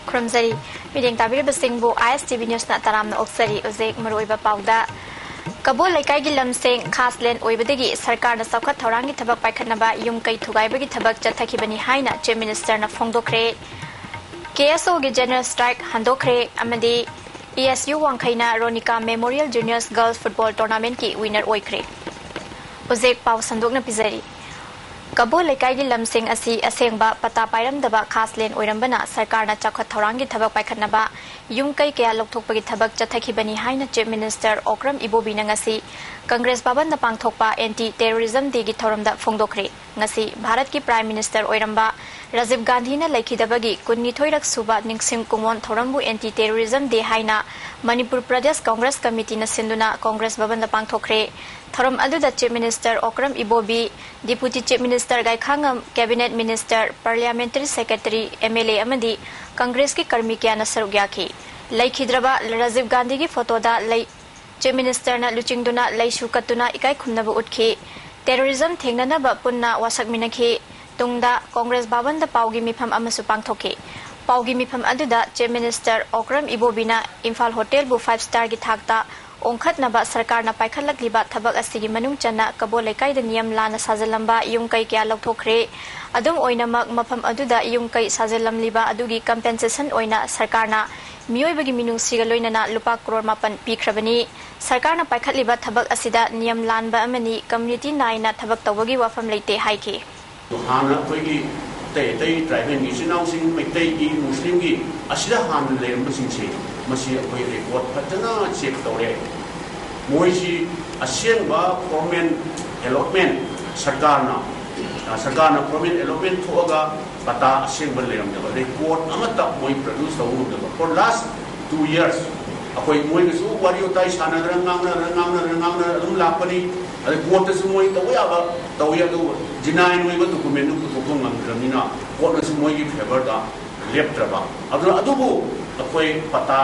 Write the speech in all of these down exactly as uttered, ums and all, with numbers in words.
ꯈꯨꯔꯨꯝꯖꯔꯤ꯫ ꯃꯤꯠꯌꯦꯡ ꯇꯥꯕꯤꯔꯤꯕꯁꯤꯡꯕꯨ ꯑꯥꯏ S T V ꯅ꯭ꯌꯨꯁꯅ ꯇꯔꯥꯝꯅ ꯑꯣꯛꯆꯔꯤ꯫ ꯍꯧꯖꯤꯛ ꯃꯔꯨꯑꯣꯏꯕ ꯄꯥꯎꯗ, ꯀꯕꯣ ꯂꯩꯀꯥꯏꯒꯤ ꯂꯝꯁꯤꯡ ꯈꯥꯁ ꯂꯦꯟ ꯑꯣꯏꯕꯗꯒꯤ ꯁꯔꯀꯥꯔꯅ ꯆꯥꯎꯈꯠ ꯊꯧꯔꯥꯡꯒꯤ ꯊꯕꯛ ꯄꯥꯏꯈꯠꯅꯕ ꯌꯨꯝ ꯀꯩ ꯊꯨꯒꯥꯏꯕꯒꯤ ꯊꯕꯛ ꯆꯠꯊꯈꯤꯕꯅꯤ ꯍꯥꯏꯅ ꯆꯤꯐ ꯃꯤꯅꯤꯁꯇꯔꯅ ꯐꯣꯡꯗꯣꯛꯈ꯭ꯔꯦ꯫ ꯀꯦ ꯑꯦꯁ ꯑꯣꯒꯤ ꯖꯦꯅꯔꯦꯜ ꯁ꯭ꯇ꯭ꯔꯥꯏꯛ ꯍꯟꯗꯣꯛꯈ꯭ꯔꯦ ꯑꯃꯗꯤ ꯏ ꯑꯦꯁ ꯌꯨ ꯋꯥꯡꯈꯩꯅ Ronika memorial juniors girls football ꯇꯣꯔꯅꯥꯃꯦꯟꯠꯀꯤ ꯋꯤꯅꯔ ꯑꯣꯏꯈ꯭ꯔꯦ꯫ ꯍꯧꯖꯤꯛ ꯄꯥꯎ ꯁꯟꯗꯣꯛꯅ ꯄꯤꯖꯔꯤ꯫ ꯀꯕꯣ ꯂꯩꯀꯥꯏꯒꯤ ꯂꯝꯁꯤꯡ ꯑꯁꯤ ꯑꯁꯦꯡꯕ ꯄꯇꯥ ꯄꯥꯏꯔꯝꯗꯕ ꯈꯥꯁ ꯂꯦꯟ ꯑꯣꯏꯔꯝꯕꯅ ꯁꯔꯀꯥꯔꯅ ꯆꯥꯎꯈꯠ ꯊꯧꯔꯥꯡꯒꯤ ꯊꯕꯛ ꯄꯥꯏꯈꯠꯅꯕ ꯌꯨꯝ ꯀꯩ ꯀꯌꯥ ꯂꯧꯊꯣꯛꯄꯒꯤ ꯊꯕꯛ ꯆꯠꯊꯈꯤꯕꯅꯤ ꯍꯥꯏꯅ ꯆꯤꯐ ꯃꯤꯅꯤꯁꯇꯔ ꯑꯣꯀ꯭ꯔꯝ ꯏꯕꯣꯕꯤꯅ ꯉꯁꯤ ꯀꯪꯒ꯭ꯔꯦꯁ ꯚꯕꯟꯗ ꯄꯥꯡꯊꯣꯛꯄ ꯑꯦꯟꯇꯤ ꯇꯦꯔꯣꯔꯤꯖꯝ ꯗꯦꯒꯤ ꯊꯧꯔꯝꯗ ꯐꯣꯡꯗꯣꯛꯈ꯭ꯔꯦ꯫ ꯉꯁꯤ ꯚꯥꯔꯠꯀꯤ ꯄ꯭ꯔꯥꯏꯝ ꯃꯤꯅꯤꯁꯇꯔ ꯑꯣꯏꯔꯝꯕ ꯔꯥꯖꯤꯕ ꯒꯥꯟꯙꯤꯅ ꯂꯩꯈꯤꯗꯕꯒꯤ ꯀꯨꯟꯅꯤꯊꯣꯏꯔꯛ ꯁꯨꯕ ꯅꯤꯡꯁꯤꯡ ꯀꯨꯃꯣꯟ ꯊꯧꯔꯝꯕꯨ ꯑꯦꯟꯇꯤ ꯇꯦꯔꯣꯔꯤꯖꯝ ꯗꯦ ꯍꯥꯏꯅ ꯃꯅꯤꯄꯨꯔ ꯄ꯭ꯔꯗꯦꯁ ꯀꯪꯒ꯭ꯔꯦꯁ ꯀꯃꯤꯇꯤꯅ ꯁꯤꯟꯗꯨꯅ ꯀꯪꯒ꯭ꯔꯦꯁ ꯚꯕꯟꯗ ꯄꯥꯡꯊꯣꯛꯈ꯭ꯔꯦ꯫ ꯊꯧꯔꯝ ꯑꯗꯨꯗ chief minister Okram Ibobi, deputy chief minister Gaikhangam, cabinet minister, parliamentary secretary, M L A ꯑꯃꯗꯤ ꯀꯪꯒ꯭ꯔꯦꯁꯀꯤ ꯀꯔꯃꯤ ꯀꯌꯥꯅ ꯁꯔꯨꯛ ꯌꯥꯈꯤ꯫ ꯂꯩꯈꯤꯗ꯭ꯔꯕ ꯔꯥꯖꯤꯕ ꯒꯥꯟꯙꯤꯒꯤ ꯐꯣꯇꯣꯗ ꯂꯩ ꯆꯤꯐ ꯃꯤꯅꯤꯁꯇꯔꯅ ꯂꯨꯆꯤꯡꯗꯨꯅ ꯂꯩꯁꯨ ꯀꯠꯇꯨꯅ ꯏꯀꯥꯏ ꯈꯨꯝꯅꯕ ꯎꯠꯈꯤ꯫ ꯇꯦꯔꯣꯔꯤꯖꯝ ꯊꯦꯡꯅꯅꯕ ꯄꯨꯟꯅ ꯋꯥꯁꯛꯃꯤꯟꯅꯈꯤ꯫ ꯇꯨꯡꯗ ꯀꯪꯒ꯭ꯔꯦꯁ ꯚꯕꯟꯗ ꯄꯥꯎꯒꯤ ꯃꯤꯐꯝ ꯑꯃꯁꯨ ꯄꯥꯡꯊꯣꯛꯈꯤ꯫ ꯄꯥꯎꯒꯤ ꯃꯤꯐꯝ ꯑꯗꯨꯗ ꯆꯤꯐ ꯃꯤꯅꯤꯁꯇꯔ ꯑꯣꯀ꯭ꯔꯝ ꯏꯕꯣꯕꯤꯅ ꯏꯝꯐꯥꯜ ꯍꯣꯇꯦꯜꯕꯨ ꯐꯥꯏꯚ ꯁ꯭ꯇꯥꯔꯒꯤ ꯊꯥꯛꯇ ꯑꯣꯟꯈꯠꯅꯕ ꯁꯔꯀꯥꯔꯅ ꯄꯥꯏꯈꯠꯂꯛꯂꯤꯕ ꯊꯕꯛ ꯑꯁꯤꯒꯤ ꯃꯅꯨꯡ ꯆꯟꯅ ꯀꯕꯣ ꯂꯩꯀꯥꯏꯗ ꯅꯤꯌꯝ ꯂꯥꯟꯅ ꯁꯥꯖꯤꯜꯂꯝꯕ ꯌꯨꯝ ꯀꯩ ꯀꯌꯥ ꯂꯧꯊꯣꯛꯈ꯭ꯔꯦ꯫ ꯑꯗꯨꯝ ꯑꯣꯏꯅꯃꯛ, ꯃꯐꯝ ꯑꯗꯨꯗ ꯌꯨꯝ ꯀꯩ ꯁꯥꯖꯤꯜꯂꯝꯂꯤꯕ ꯑꯗꯨꯒꯤ ꯀꯝꯄꯦꯟꯁꯦꯁꯟ ꯑꯣꯏꯅ ꯁꯔꯀꯥꯔꯅ ꯃꯤꯑꯣꯏꯕꯒꯤ ꯃꯤꯅꯨꯡꯁꯤꯒ ꯂꯣꯏꯅꯅ ꯂꯨꯄꯥ ꯀ꯭ꯔꯣꯔ ꯃꯥꯄꯟ ꯄꯤꯈ꯭ꯔꯕꯅꯤ꯫ ꯁꯔꯀꯥꯔꯅ ꯄꯥꯏꯈꯠꯂꯤꯕ ꯊꯕꯛ ꯑꯁꯤꯗ ꯅꯤꯌꯝ ꯂꯥꯟꯕ ꯑꯃꯅꯤ, ꯀꯝꯃ꯭ꯌꯨꯅꯤꯇꯤ ꯅꯥꯏꯅ ꯊꯕꯛ ꯇꯧꯕꯒꯤ ꯋꯥꯐꯝ ꯂꯩꯇꯦ ꯍꯥꯏꯈꯤ꯫ ꯍꯥꯟꯅ ꯑꯩꯈꯣꯏꯒꯤ ꯑꯇꯩ ꯑꯇꯩ ꯇ꯭ꯔꯥꯏꯕꯦꯜꯒꯤ ꯏꯆꯤꯟ ꯏꯅꯥꯎꯁꯤꯡ, ꯃꯩꯇꯩꯒꯤ, ꯃꯨꯁꯂꯤꯝꯒꯤ, ꯑꯁꯤꯗ ꯍꯥꯟꯅ ꯂꯩꯔꯝꯕꯁꯤꯡꯁꯦ, ꯃꯁꯤ ꯑꯩꯈꯣꯏ ꯔꯦꯀꯣꯔꯠ ꯐꯖꯅ ꯆꯦꯛ ꯇꯧꯔꯦ꯫ ꯃꯣꯏꯁꯤ ꯑꯁꯦꯡꯕ ꯐꯣꯔꯃꯦꯜ ꯑꯦꯂꯣꯠꯃꯦꯟ ꯁꯔꯀꯥꯔꯅ, ꯑ, ꯁꯔꯀꯥꯔꯅ ꯐꯣꯔꯃꯦꯜ ꯑꯦꯂꯣꯠꯃꯦꯟ ꯊꯣꯛꯑꯒ ꯄꯇꯥ ꯑꯁꯦꯡꯕ ꯂꯩꯔꯝꯗꯕ ꯔꯦꯀꯣꯔꯠ ꯑꯃꯠꯇ ꯃꯣꯏ ꯄ꯭ꯔꯗ꯭ꯌꯨꯁ ꯇꯧꯕ ꯉꯝꯗꯕ꯫ For last two years ꯑꯩꯈꯣꯏ ꯃꯣꯏꯒꯁꯨ ꯋꯥꯔꯤ ꯋꯥꯇꯥꯏ ꯁꯥꯟꯅꯗꯅ, ꯉꯥꯡꯅꯗꯅ, ꯉꯥꯡꯅꯗꯅ, ꯉꯥꯡꯅꯗꯅ ꯑꯗꯨꯝ ꯂꯥꯛꯄꯅꯤ꯫ ꯑꯗꯩ ꯀꯣꯔꯠꯇꯁꯨ ꯃꯣꯏ ꯇꯧꯕ ꯌꯥꯕ ꯇꯧꯏ, ꯑꯗꯨꯕꯨ ꯖꯤꯅꯥꯏꯟ ꯑꯣꯏꯕ ꯗꯣꯀꯨꯃꯦꯟꯗꯨ ꯄꯨꯊꯣꯛꯄ ꯉꯝꯗ꯭ꯔꯕꯅꯤꯅ ꯀꯣꯔꯠꯅꯁꯨ ꯃꯣꯏꯒꯤ ꯐꯦꯚꯔꯗ ꯂꯦꯞꯇ꯭ꯔꯕ꯫ ꯑꯗꯨꯅ ꯑꯗꯨꯕꯨ ꯑꯩꯈꯣꯏ ꯄꯇꯥ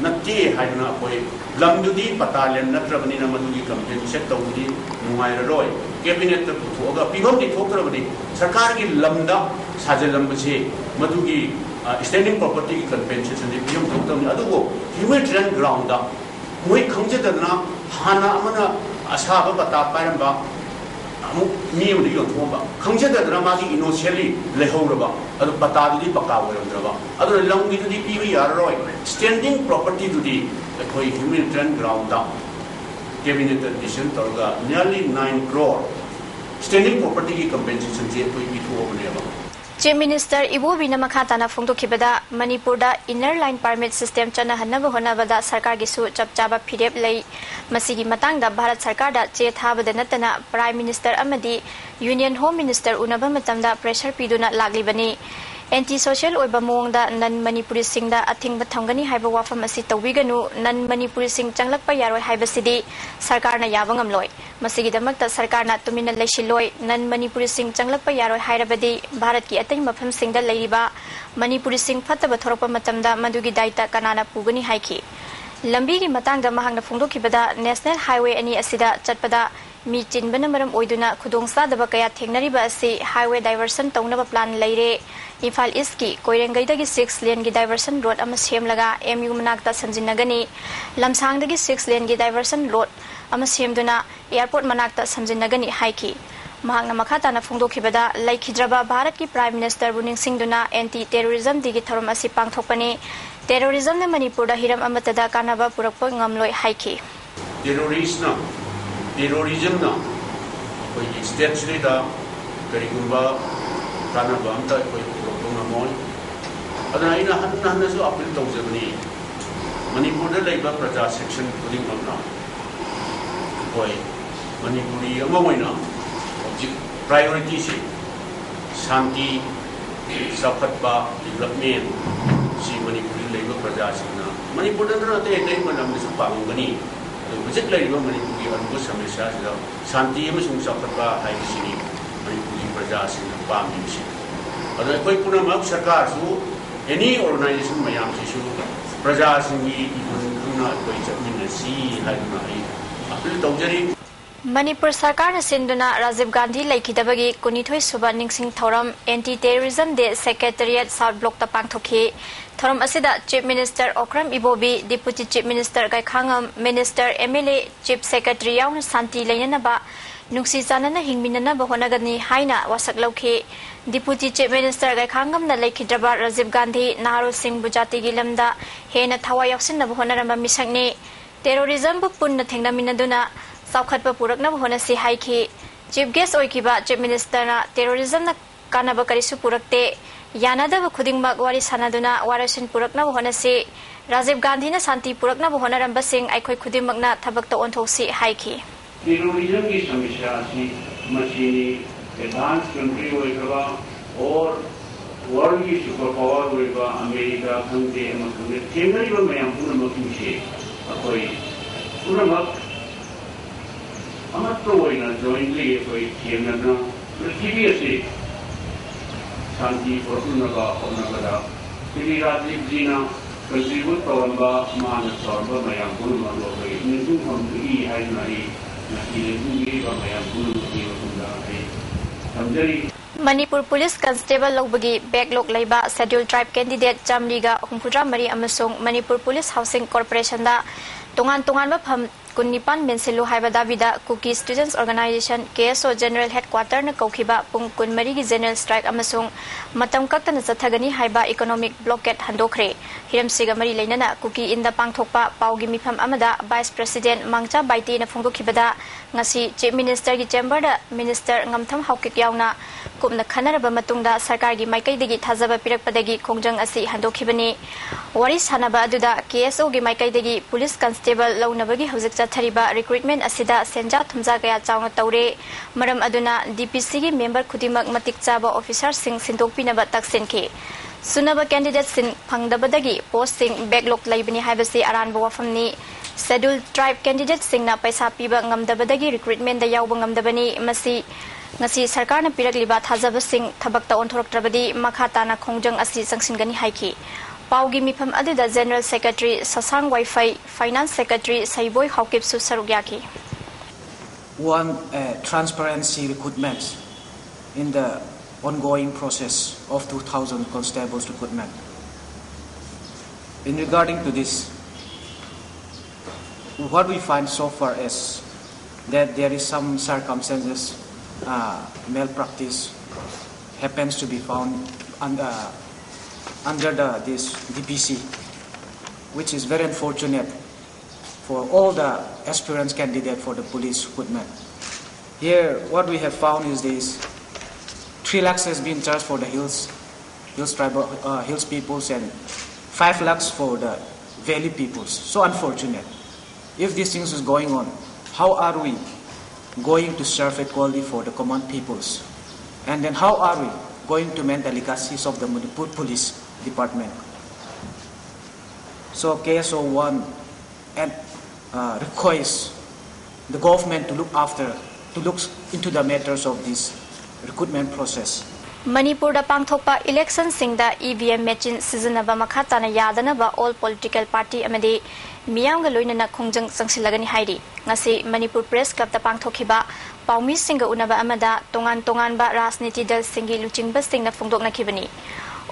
ꯅꯠꯇꯦ ꯍꯥꯏꯗꯅ ꯑꯩꯈꯣꯏ ꯂꯝꯗꯨꯗꯤ ꯄꯇꯥ ꯂꯦꯟ ꯅꯠꯇ꯭ꯔꯕꯅꯤꯅ ꯃꯗꯨꯒꯤ ꯀꯝꯄꯦꯟꯁꯦꯠ ꯇꯧꯕꯗꯤ ꯅꯨꯡꯉꯥꯏꯔꯔꯣꯏ꯫ ꯀꯦꯕꯤꯅꯦꯠꯇ ꯄꯨꯊꯣꯛꯑꯒ ꯄꯤꯐꯝꯗꯤ ꯊꯣꯛꯇ꯭ꯔꯕꯅꯤ꯫ ꯁꯔꯀꯥꯔꯒꯤ ꯂꯝꯗ ꯁꯥꯖꯤꯜꯂꯝꯕꯁꯦ ꯃꯗꯨꯒꯤ ꯁ꯭ꯇꯦꯟꯗꯤꯡ ꯄ꯭ꯔꯣꯄꯔꯇꯤꯒꯤ ꯀꯝꯄꯦꯟꯁꯦꯁꯟꯗꯤ ꯄꯤꯐꯝ ꯊꯣꯛꯇꯕꯅꯤ꯫ ꯑꯗꯨꯕꯨ ꯍ꯭ꯌꯨꯃꯦꯅꯤꯇꯦꯔꯤꯌꯟ ꯒ꯭ꯔꯥꯎꯟꯗ ꯃꯣꯏ ꯈꯪꯖꯗꯗꯅ ꯍꯥꯟꯅ ꯑꯃꯅ ꯑꯁꯥꯕ ꯄꯇꯥ ꯄꯥꯏꯔꯝꯕ ꯑꯃꯨꯛ ꯃꯤ ꯑꯃꯗ ꯌꯣꯟꯊꯣꯛꯑꯝꯕ, ꯈꯪꯖꯗꯗꯅ ꯃꯥꯒꯤ ꯏꯅꯣꯁꯦꯟꯂꯤ ꯂꯩꯍꯧꯔꯕ, ꯑꯗꯨ ꯄꯇꯥꯗꯨꯗꯤ ꯄꯀꯥ ꯑꯣꯏꯔꯝꯗ꯭ꯔꯕ, ꯑꯗꯨꯅ ꯂꯝꯒꯤꯗꯨꯗꯤ ꯄꯤꯕ ꯌꯥꯔꯔꯣꯏ꯫ ꯁ꯭ꯇꯦꯟꯗꯤꯡ ꯄ꯭ꯔꯣꯄꯔꯇꯤꯗꯨꯗꯤ ꯑꯩꯈꯣꯏ ꯍ꯭ꯌꯨꯃꯦꯅꯤꯇꯦꯔꯤꯌꯟ ꯒ꯭ꯔꯥꯎꯟꯗ ꯀꯦꯕꯤꯅꯦꯠꯇ ꯗꯤꯁꯤꯖꯟ ꯇꯧꯔꯒ nearly nine crore ꯁ꯭ꯇꯦꯟꯗꯤꯡ ꯄ꯭ꯔꯣꯄꯔꯇꯤꯒꯤ ꯀꯝꯄꯦꯟꯁꯦꯁꯟꯁꯦ ꯑꯩꯈꯣꯏ ꯄꯤꯊꯣꯛꯑꯕꯅꯦꯕ꯫ Chief Minister ꯏꯕꯣꯕꯤꯅ ꯃꯈꯥ ꯇꯥꯅ ꯐꯣꯡꯗꯣꯛꯈꯤꯕꯗ, ꯃꯅꯤꯄꯨꯔꯗ Inner Line Permit System ꯆꯠꯅꯍꯟꯅꯕ ꯍꯣꯠꯅꯕꯗ ꯁꯔꯀꯥꯔꯒꯤꯁꯨ ꯆꯞ ꯆꯥꯕ ꯐꯤꯔꯦꯞ ꯂꯩ꯫ ꯃꯁꯤꯒꯤ ꯃꯇꯥꯡꯗ ꯚꯥꯔꯠ ꯁꯔꯀꯥꯔꯗ ꯆꯦ ꯊꯥꯕꯗ ꯅꯠꯇꯅ Prime Minister ꯑꯃꯗꯤ Union Home Minister ꯎꯅꯕ ꯃꯇꯝꯗ pressure ꯄꯤꯗꯨꯅ ꯂꯥꯛꯂꯤꯕꯅꯤ꯫ Anti social ꯑꯣꯏꯕ ꯃꯑꯣꯡꯗ non Manipuriꯁꯤꯡꯗ ꯑꯊꯤꯡꯕ ꯊꯝꯒꯅꯤ ꯍꯥꯏꯕ ꯋꯥꯐꯝ ꯑꯁꯤ ꯇꯧꯕꯤꯒꯅꯨ, non Manipuriꯁꯤꯡ ꯆꯪꯂꯛꯄ ꯌꯥꯔꯣꯏ ꯍꯥꯏꯕꯁꯤꯗꯤ ꯁꯔꯀꯥꯔꯅ ꯌꯥꯕ ꯉꯝꯂꯣꯏ꯫ ꯃꯁꯤꯒꯤꯗꯃꯛꯇ ꯁꯔꯀꯥꯔꯅ ꯇꯨꯃꯤꯟꯅ ꯂꯩꯁꯤꯜꯂꯣꯏ꯫ Non Manipuriꯁꯤꯡ ꯆꯪꯂꯛꯄ ꯌꯥꯔꯣꯏ ꯍꯥꯏꯔꯕꯗꯤ ꯚꯥꯔꯠꯀꯤ ꯑꯇꯩ ꯃꯐꯝꯁꯤꯡꯗ ꯂꯩꯔꯤꯕ ꯃꯅꯤꯄꯨꯔꯤꯁꯤꯡ ꯐꯠꯇꯕ ꯊꯣꯔꯛꯄ ꯃꯇꯝꯗ ꯃꯗꯨꯒꯤ ꯗꯥꯏꯇ ꯀꯅꯥꯅ ꯄꯨꯒꯅꯤ ꯍꯥꯏꯈꯤ꯫ ꯂꯝꯕꯤꯒꯤ ꯃꯇꯥꯡꯗ ꯃꯍꯥꯛꯅ ꯐꯣꯡꯗꯣꯛꯈꯤꯕꯗ, National Highway ꯑꯅꯤ ꯑꯁꯤꯗ ꯆꯠꯄꯗ ꯃꯤ ꯆꯤꯟꯕꯅ ꯃꯔꯝ ꯑꯣꯏꯗꯨꯅ ꯈꯨꯗꯣꯡꯆꯥꯗꯕ ꯀꯌꯥ ꯊꯦꯡꯅꯔꯤꯕ ꯑꯁꯤ highway diversion ꯇꯧꯅꯕ plan ꯂꯩꯔꯦ꯫ ꯏꯝꯐꯥꯜ Eastꯀꯤ ꯀꯣꯏꯔꯦꯡꯒꯩꯗꯒꯤ six laneꯒꯤ diversion road ꯑꯃ ꯁꯦꯝꯂꯒ M U ꯃꯅꯥꯛꯇ ꯁꯝꯖꯤꯟꯅꯒꯅꯤ꯫ ꯂꯝꯁꯥꯡꯗꯒꯤ six laneꯒꯤ diversion road ꯑꯃ ꯁꯦꯝꯗꯨꯅ airport ꯃꯅꯥꯛꯇ ꯁꯝꯖꯤꯟꯅꯒꯅꯤ ꯍꯥꯏꯈꯤ꯫ ꯃꯍꯥꯛꯅ ꯃꯈꯥ ꯇꯥꯅ ꯐꯣꯡꯗꯣꯛꯈꯤꯕꯗ, ꯂꯩꯈꯤꯗ꯭ꯔꯕ ꯚꯥꯔꯠꯀꯤ Prime Ministerꯕꯨ ꯅꯤꯡꯁꯤꯡꯗꯨꯅ Anti Terrorism Dayꯒꯤ ꯊꯧꯔꯝ ꯑꯁꯤ ꯄꯥꯡꯊꯣꯛꯄꯅꯤ꯫ Terrorismꯅ ꯃꯅꯤꯄꯨꯔꯗ ꯍꯤꯔꯝ ꯑꯃꯠꯇꯗ ꯀꯥꯟꯅꯕ ꯄꯨꯔꯛꯄ ꯉꯝꯂꯣꯏ ꯍꯥꯏꯈꯤ꯫ Terroristꯅ, terrorismꯅ ꯑꯩꯈꯣꯏꯒꯤ stateꯁꯤꯗꯩꯗ ꯀꯔꯤꯒꯨꯝꯕ ꯀꯥꯟꯅꯕ ꯑꯝꯇ ꯑꯩꯈꯣꯏ ꯄꯨꯔꯛꯄ ꯉꯝꯃꯣꯏ꯫ ꯑꯗꯨꯅ ꯑꯩꯅ ꯍꯟꯅ ꯍꯟꯅꯁꯨ appeal ꯇꯧꯖꯕꯅꯤ, ꯃꯅꯤꯄꯨꯔꯗ ꯂꯩꯕ ꯄ꯭ꯔꯖꯥ section ꯈꯨꯗꯤꯡꯃꯛꯅ ꯑꯩꯈꯣꯏ ꯃꯅꯤꯄꯨꯔꯤ ꯑꯃ ꯑꯣꯏꯅ ꯍꯧꯖꯤꯛ priorityꯁꯤ ꯁꯥꯟꯇꯤ, ꯆꯥꯎꯈꯠꯄ, development ꯁꯤ ꯃꯅꯤꯄꯨꯔꯗ ꯂꯩꯕ ꯄ꯭ꯔꯖꯥꯁꯤꯡꯅ, ꯃꯅꯤꯄꯨꯔꯗ ꯅꯠꯇꯅ ꯑꯇꯩ ꯑꯇꯩ ꯂꯝꯗꯁꯨ ꯄꯥꯝꯂꯝꯒꯅꯤ꯫ ꯑꯗꯨ ꯍꯧꯖꯤꯛ ꯂꯩꯔꯤꯕ ꯃꯅꯤꯄꯨꯔꯒꯤ ꯑꯔꯨꯕ ꯁꯃꯁ꯭ꯌꯥꯁꯤꯗ ꯁꯥꯟꯇꯤ ꯑꯃꯁꯨꯡ ꯆꯥꯎꯈꯠꯄ ꯍꯥꯏꯕꯁꯤꯅꯤ ꯃꯅꯤꯄꯨꯔꯒꯤ ꯄ꯭ꯔꯖꯥꯁꯤꯡꯅ ꯄꯥꯝꯂꯤꯕꯁꯤ꯫ ꯑꯗꯨꯅ ꯑꯩꯈꯣꯏ ꯄꯨꯝꯅꯃꯛ, ꯁꯔꯀꯥꯔꯁꯨ, any organization ꯃꯌꯥꯝꯁꯤꯁꯨ ꯄ꯭ꯔꯖꯥꯁꯤꯡꯒꯤ ꯏꯍꯨꯜ ꯈꯪꯅ ꯑꯩꯈꯣꯏ ꯆꯠꯃꯤꯟꯅꯁꯤ ꯍꯥꯏꯗꯨꯅ ꯑꯩ appeal ꯇꯧꯖꯔꯤ꯫ ꯃꯅꯤꯄꯨꯔ ꯁꯔꯀꯥꯔꯅ ꯁꯤꯟꯗꯨꯅ ꯔꯥꯖꯤꯕ ꯒꯥꯟꯙꯤ ꯂꯩꯈꯤꯗꯕꯒꯤ ꯀꯨꯟꯅꯤꯊꯣꯏ ꯁꯨꯕ ꯅꯤꯡꯁꯤꯡ ꯊꯧꯔꯝ Anti Terrorism Day Secretariat South Blockꯇ ꯄꯥꯡꯊꯣꯛꯈꯤ꯫ ꯊꯧꯔꯝ ꯑꯁꯤꯗ Chief Minister ꯑꯣꯀ꯭ꯔꯝ ꯏꯕꯣꯕꯤ, Deputy Chief Minister ꯒꯥꯏꯈꯥꯉꯝ, Minister, MLA, Chief Secretary ꯌꯥꯎꯅ ꯁꯥꯟꯇꯤ ꯂꯩꯅꯅꯕ, ꯅꯨꯡꯁꯤ ꯆꯥꯟꯅꯅ ꯍꯤꯡꯃꯤꯟꯅꯅꯕ ꯍꯣꯠꯅꯒꯅꯤ ꯍꯥꯏꯅ ꯋꯥꯁꯛ ꯂꯧꯈꯤ꯫ Deputy Chief Minister ꯒꯥꯏꯈꯥꯉꯝꯅ ꯂꯩꯈꯤꯗ꯭ꯔꯕ ꯔꯥꯖꯤꯕ ꯒꯥꯟꯙꯤ ꯅꯍꯥꯔꯣꯜꯁꯤꯡꯕꯨ ꯖꯥꯇꯤꯒꯤ ꯂꯝꯗ ꯍꯦꯟꯅ ꯊꯋꯥꯏ ꯌꯥꯎꯁꯤꯟꯅꯕ ꯍꯣꯠꯅꯔꯝꯕ ꯃꯤꯁꯛꯅꯤ꯫ Terrorismꯕꯨ ꯄꯨꯟꯅ ꯊꯦꯡꯅꯃꯤꯟꯅꯗꯨꯅ ꯆꯥꯎꯈꯠꯄ ꯄꯨꯔꯛꯅꯕ ꯍꯣꯠꯅꯁꯤ ꯍꯥꯏꯈꯤ꯫ Chief Guest ꯑꯣꯏꯈꯤꯕ Chief Ministerꯅ terrorismꯅ ꯀꯥꯟꯅꯕ ꯀꯔꯤꯁꯨ ꯄꯨꯔꯛꯇꯦ, ꯌꯥꯅꯗꯕ ꯈꯨꯗꯤꯡꯃꯛ ꯋꯥꯔꯤ ꯁꯥꯟꯅꯗꯨꯅ ꯋꯥꯔꯣꯏꯁꯤꯟ ꯄꯨꯔꯛꯅꯕ ꯍꯣꯠꯅꯁꯤ꯫ ꯔꯥꯖꯤꯕ ꯒꯥꯟꯙꯤꯅ ꯁꯥꯟꯇꯤ ꯄꯨꯔꯛꯅꯕ ꯍꯣꯠꯅꯔꯝꯕꯁꯤꯡ ꯑꯩꯈꯣꯏ ꯈꯨꯗꯤꯡꯃꯛꯅ ꯊꯕꯛꯇ ꯑꯣꯟꯊꯣꯛꯁꯤ ꯍꯥꯏꯈꯤ꯫ Terrorismꯒꯤ ꯁꯃꯁ꯭ꯌꯥ ꯑꯁꯤ ꯃꯁꯤꯅꯤ꯫ Advance country ꯑꯣꯏꯈ꯭ꯔꯕ or worldꯒꯤ super power ꯑꯣꯏꯕ ꯑꯃꯦꯔꯤꯀꯥ ꯈꯪꯗꯦ, ꯑꯃ ꯈꯪꯗꯦ, ꯊꯦꯡꯅꯔꯤꯕ ꯃꯌꯥꯝ ꯄꯨꯝꯅꯃꯛꯁꯤꯡꯁꯦ ꯑꯩꯈꯣꯏ ꯄꯨꯝꯅꯃꯛ ꯑꯃꯠꯇ ꯑꯣꯏꯅ jointly ꯑꯩꯈꯣꯏ ꯊꯦꯡꯅꯗꯨꯅ ꯄ꯭ꯔꯤꯊꯤꯕꯤ ꯑꯁꯤ ꯁꯥꯟꯇꯤ ꯄꯨꯔꯛꯅꯕ ꯍꯣꯠꯅꯕꯗ ꯁ꯭ꯔꯤ ꯔꯥꯖꯤꯕꯖꯤꯅ contribute ꯇꯧꯔꯝꯕ, ꯃꯥꯅ ꯇꯧꯔꯝꯕ ꯃꯌꯥꯝ ꯄꯨꯝꯅꯃꯛ ꯑꯩꯈꯣꯏ ꯅꯤꯡꯁꯤꯡꯐꯝ ꯊꯣꯛꯏ ꯍꯥꯏꯗꯨꯅ ꯑꯩ ꯉꯁꯤ ꯂꯦꯡꯖꯨꯝꯕꯤꯔꯤꯕ ꯃꯌꯥꯝ ꯄꯨꯝꯅꯃꯛꯀꯤ ꯃꯐꯝꯗ ꯑꯩ ꯊꯝꯖꯔꯤ꯫ ꯃꯅꯤꯄꯨꯔ Police Constable ꯂꯧꯕꯒꯤ backlog ꯂꯩꯕ Scheduled Tribe candidate ꯆꯥꯃꯔꯤꯒ ꯍꯨꯝꯐꯨꯇꯔꯥ ꯃꯔꯤ ꯑꯃꯁꯨꯡ ꯃꯅꯤꯄꯨꯔ Police Housing Corporationꯗ ꯇꯣꯉꯥꯟ ꯇꯣꯉꯥꯟꯕ ꯐꯝ ꯀꯨꯟꯅꯤꯄꯥꯟ ꯃꯦꯟꯁꯤꯜꯂꯨ ꯍꯥꯏꯕ ꯗꯥꯕꯤꯗ Kuki Students Organisation, KSO, General Headquarterꯅ ꯀꯧꯈꯤꯕ ꯄꯨꯡ ꯀꯨꯟꯃꯔꯤꯒꯤ general strike ꯑꯃꯁꯨꯡ ꯃꯇꯝ ꯀꯛꯇꯅ ꯆꯠꯊꯒꯅꯤ ꯍꯥꯏꯕ economic blockade ꯍꯟꯗꯣꯛꯈ꯭ꯔꯦ꯫ ꯍꯤꯔꯝꯁꯤꯒ ꯃꯔꯤ ꯂꯩꯅꯅ Kuki Inꯗ ꯄꯥꯡꯊꯣꯛꯄ ꯄꯥꯎꯒꯤ ꯃꯤꯐꯝ ꯑꯃꯗ Vice President ꯃꯥꯡꯆꯥ ꯕꯥꯏꯇꯦꯅ ꯐꯣꯡꯗꯣꯛꯈꯤꯕꯗ, ꯉꯁꯤ Chief Ministerꯒꯤ chamberꯗ Minister ꯉꯝꯊꯝ ꯍꯥꯎꯀꯤꯞ ꯌꯥꯎꯅ ꯀꯨꯞꯅ ꯈꯟꯅꯔꯕ ꯃꯇꯨꯡꯗ ꯁꯔꯀꯥꯔꯒꯤ ꯃꯥꯏꯀꯩꯗꯒꯤ ꯊꯥꯖꯕ ꯄꯤꯔꯛꯄꯗꯒꯤ ꯈꯣꯡꯖꯪ ꯑꯁꯤ ꯍꯟꯗꯣꯛꯈꯤꯕꯅꯤ꯫ ꯋꯥꯔꯤ ꯁꯥꯟꯅꯕ ꯑꯗꯨꯗ KSOꯒꯤ ꯃꯥꯏꯀꯩꯗꯒꯤ Police Constable ꯂꯧꯅꯕꯒꯤ ꯍꯧꯖꯤꯛ ꯆꯠꯊꯔꯤꯕ recruitment ꯑꯁꯤꯗ ꯁꯦꯟꯖꯥ ꯊꯨꯝꯖꯥ ꯀꯌꯥ ꯆꯥꯎꯅ ꯇꯧꯔꯦ꯫ ꯃꯔꯝ ꯑꯗꯨꯅ DPCꯒꯤ member ꯈꯨꯗꯤꯡꯃꯛ ꯃꯇꯤꯛ ꯆꯥꯕ officerꯁꯤꯡ ꯁꯤꯟꯗꯣꯛꯄꯤꯅꯕ ꯇꯛꯁꯤꯟꯈꯤ꯫ ꯁꯨꯅꯕ candidateꯁꯤꯡ ꯐꯪꯗꯕꯗꯒꯤ postꯁꯤꯡ backlog ꯂꯩꯕꯅꯤ ꯍꯥꯏꯕꯁꯤ ꯑꯔꯥꯟꯕ ꯋꯥꯐꯝꯅꯤ꯫ Scheduled Tribe candidateꯁꯤꯡꯅ ꯄꯩꯁꯥ ꯄꯤꯕ ꯉꯝꯗꯕꯗꯒꯤ recruitmentꯗ ꯌꯥꯎꯕ ꯉꯝꯗꯕꯅꯤ꯫ ꯃꯁꯤ ꯉꯁꯤ ꯁꯔꯀꯥꯔꯅ ꯄꯤꯔꯛꯂꯤꯕ ꯊꯥꯖꯕꯁꯤꯡ ꯊꯕꯛꯇ ꯑꯣꯟꯊꯣꯔꯛꯇ꯭ꯔꯕꯗꯤ ꯃꯈꯥ ꯇꯥꯅ ꯈꯣꯡꯖꯪ ꯑꯁꯤ ꯆꯪꯁꯤꯟꯒꯅꯤ ꯍꯥꯏꯈꯤ꯫ ꯄꯥꯎꯒꯤ ꯃꯤꯐꯝ ꯑꯗꯨꯗ General Secretary ꯁꯁꯥꯡ ꯋꯥꯏꯐꯩ, Finance Secretary ꯁꯩꯕꯣꯏ ꯍꯥꯎꯀꯤꯞꯁꯨ ꯁꯔꯨꯛ ꯌꯥꯈꯤ꯫ One, uh, transparency recruitment in the ongoing process of two thousand constables recruitment. In regarding to this, what we find so far is that there is some circumstances, uh, malpractice happens to be found under, under the, this D P C, which is very unfortunate for all the aspirants candidate for the police recruitment. Here, what we have found is this: three lakhs has been charged for the hills, hills tribal, uh, hills peoples, and five lakhs for the valley peoples. So unfortunate. If these things is going on, how are we going to serve equally for the common peoples? And then how are we going to mend the legacies of the Manipur Police Department? So K S O one and, uh, requires the government to look after, to look into the matters of this recruitment process. ꯃꯅꯤꯄꯨꯔꯗ ꯄꯥꯡꯊꯣꯛꯄ ꯏꯂꯦꯛꯁꯟꯁꯤꯡꯗ E V M machine ꯁꯤꯖꯤꯟꯅꯕ ꯃꯈꯥ ꯇꯥꯅ ꯌꯥꯗꯅꯕ all political party ꯑꯃꯗꯤ ꯃꯤꯌꯥꯝꯒ ꯂꯣꯏꯅꯅ ꯈꯣꯡꯖꯪ ꯆꯪꯁꯤꯜꯂꯒꯅꯤ ꯍꯥꯏꯔꯤ꯫ ꯉꯁꯤ ꯃꯅꯤꯄꯨꯔ ꯄ꯭ꯔꯦꯁ ꯀ꯭ꯂꯕꯇ ꯄꯥꯡꯊꯣꯛꯈꯤꯕ ꯄꯥꯎꯃꯤꯁꯤꯡꯒ ꯎꯅꯕ ꯑꯃꯗ ꯇꯣꯉꯥꯟ ꯇꯣꯉꯥꯟꯕ ꯔꯥꯖꯅꯤꯇꯤ ꯗꯜꯁꯤꯡꯒꯤ ꯂꯨꯆꯤꯡꯕꯁꯤꯡꯅ ꯐꯣꯡꯗꯣꯛꯅꯈꯤꯕꯅꯤ꯫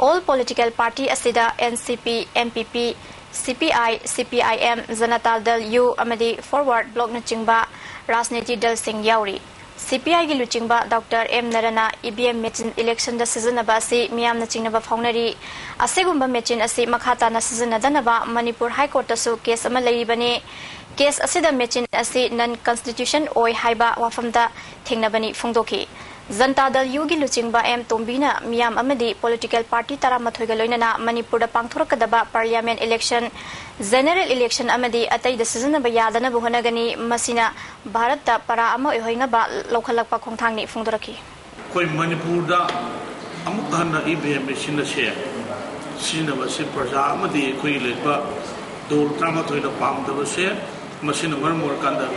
ꯑꯣꯜ ꯄꯣꯂꯤꯇꯤꯀꯦꯜ ꯄꯥꯔꯇꯤ ꯑꯁꯤꯗ ꯑꯦꯟ ꯁꯤ ꯄꯤ, ꯑꯦꯝ ꯄꯤ ꯄꯤ, ꯁꯤ ꯄꯤ ꯑꯥꯏ, ꯁꯤ ꯄꯤ ꯑꯥꯏ ꯑꯦꯝ, ꯖꯅꯇꯥ ꯗꯜ ꯌꯨ ꯑꯃꯗꯤ ꯐꯣꯔꯋꯥꯔꯗ ꯕ꯭ꯂꯣꯛꯅꯆꯤꯡꯕ ꯔꯥꯖꯅꯤꯇꯤ ꯗꯜꯁꯤꯡ ꯌꯥꯎꯔꯤ꯫ ꯁꯤ ꯄꯤ ꯑꯥꯏꯒꯤ ꯂꯨꯆꯤꯡꯕ ꯗꯣꯛꯇꯔ ꯑꯦꯝ ꯅꯔꯅ ꯏ ꯚꯤ ꯑꯦꯝ ꯃꯦꯆꯤꯟ ꯏꯂꯦꯛꯁꯟꯗ ꯁꯤꯖꯤꯟꯅꯕ ꯑꯁꯤ ꯃꯤꯌꯥꯝꯅ ꯆꯤꯡꯅꯕ ꯐꯥꯎꯅꯔꯤ꯫ ꯑꯁꯤꯒꯨꯝꯕ ꯃꯦꯆꯤꯟ ꯑꯁꯤ ꯃꯈꯥ ꯇꯥꯅ ꯁꯤꯖꯤꯟꯅꯗꯅꯕ ꯃꯅꯤꯄꯨꯔ ꯍꯥꯏ ꯀꯣꯔꯠꯇꯁꯨ ꯀꯦꯁ ꯑꯃ ꯂꯩꯔꯤꯕꯅꯤ꯫ ꯀꯦꯁ ꯑꯁꯤꯗ ꯃꯦꯆꯤꯟ ꯑꯁꯤ ꯅꯟ ꯀꯟꯁꯇꯤꯇ꯭ꯌꯨꯁꯟ ꯑꯣꯏ ꯍꯥꯏꯕ ꯋꯥꯐꯝꯗ ꯊꯦꯡꯅꯕꯅꯤ ꯐꯣꯡꯗꯣꯛꯈꯤ꯫ ꯖꯟꯇꯥ ꯗꯜ ꯌꯨꯒꯤ ꯂꯨꯆꯤꯡꯕ ꯑꯦꯝ ꯇꯣꯝꯕꯤꯅ ꯃꯤꯌꯥꯝ ꯑꯃꯗꯤ ꯄꯣꯂꯤꯇꯤꯀꯦꯜ ꯄꯥꯔꯇꯤ ꯇꯔꯥꯃꯥꯊꯣꯏꯒ ꯂꯣꯏꯅꯅ ꯃꯅꯤꯄꯨꯔꯗ ꯄꯥꯡꯊꯣꯔꯛꯀꯗꯕ ꯄꯥꯔꯂꯤꯌꯥꯃꯦꯟ ꯏꯂꯦꯛꯁꯟ, ꯖꯦꯅꯦꯔꯦꯜ ꯏꯂꯦꯛꯁꯟ ꯑꯃꯗꯤ ꯑꯇꯩꯗ ꯁꯤꯖꯤꯟꯅꯕ ꯌꯥꯗꯅꯕ ꯍꯣꯠꯅꯒꯅꯤ꯫ ꯃꯁꯤꯅ ꯚꯥꯔꯠꯇ ꯄꯔꯥ ꯑꯃ ꯑꯣꯏꯍꯣꯏꯅꯕ ꯂꯧꯈꯠꯂꯛꯄ ꯈꯣꯡꯊꯥꯡꯅꯤ ꯐꯣꯡꯗꯣꯔꯛꯈꯤ꯫ ꯑꯩꯈꯣꯏ ꯃꯅꯤꯄꯨꯔꯗ ꯑꯃꯨꯛ ꯍꯟꯅ ꯏ ꯚꯤ ꯑꯦꯝ ꯃꯦꯆꯤꯟ ꯑꯁꯦ ꯁꯤꯖꯤꯟꯅꯕꯁꯤ ꯄ꯭ꯔꯖꯥ ꯑꯃꯗꯤ ꯑꯩꯈꯣꯏꯒꯤ ꯂꯩꯔꯤꯕ ꯗꯣꯜ ꯇꯔꯥꯃꯥꯊꯣꯏꯅ ꯄꯥꯝꯗꯕꯁꯦ, ꯃꯁꯤꯅ ꯃꯔꯝ ꯑꯣꯏꯔꯀꯥꯟꯗ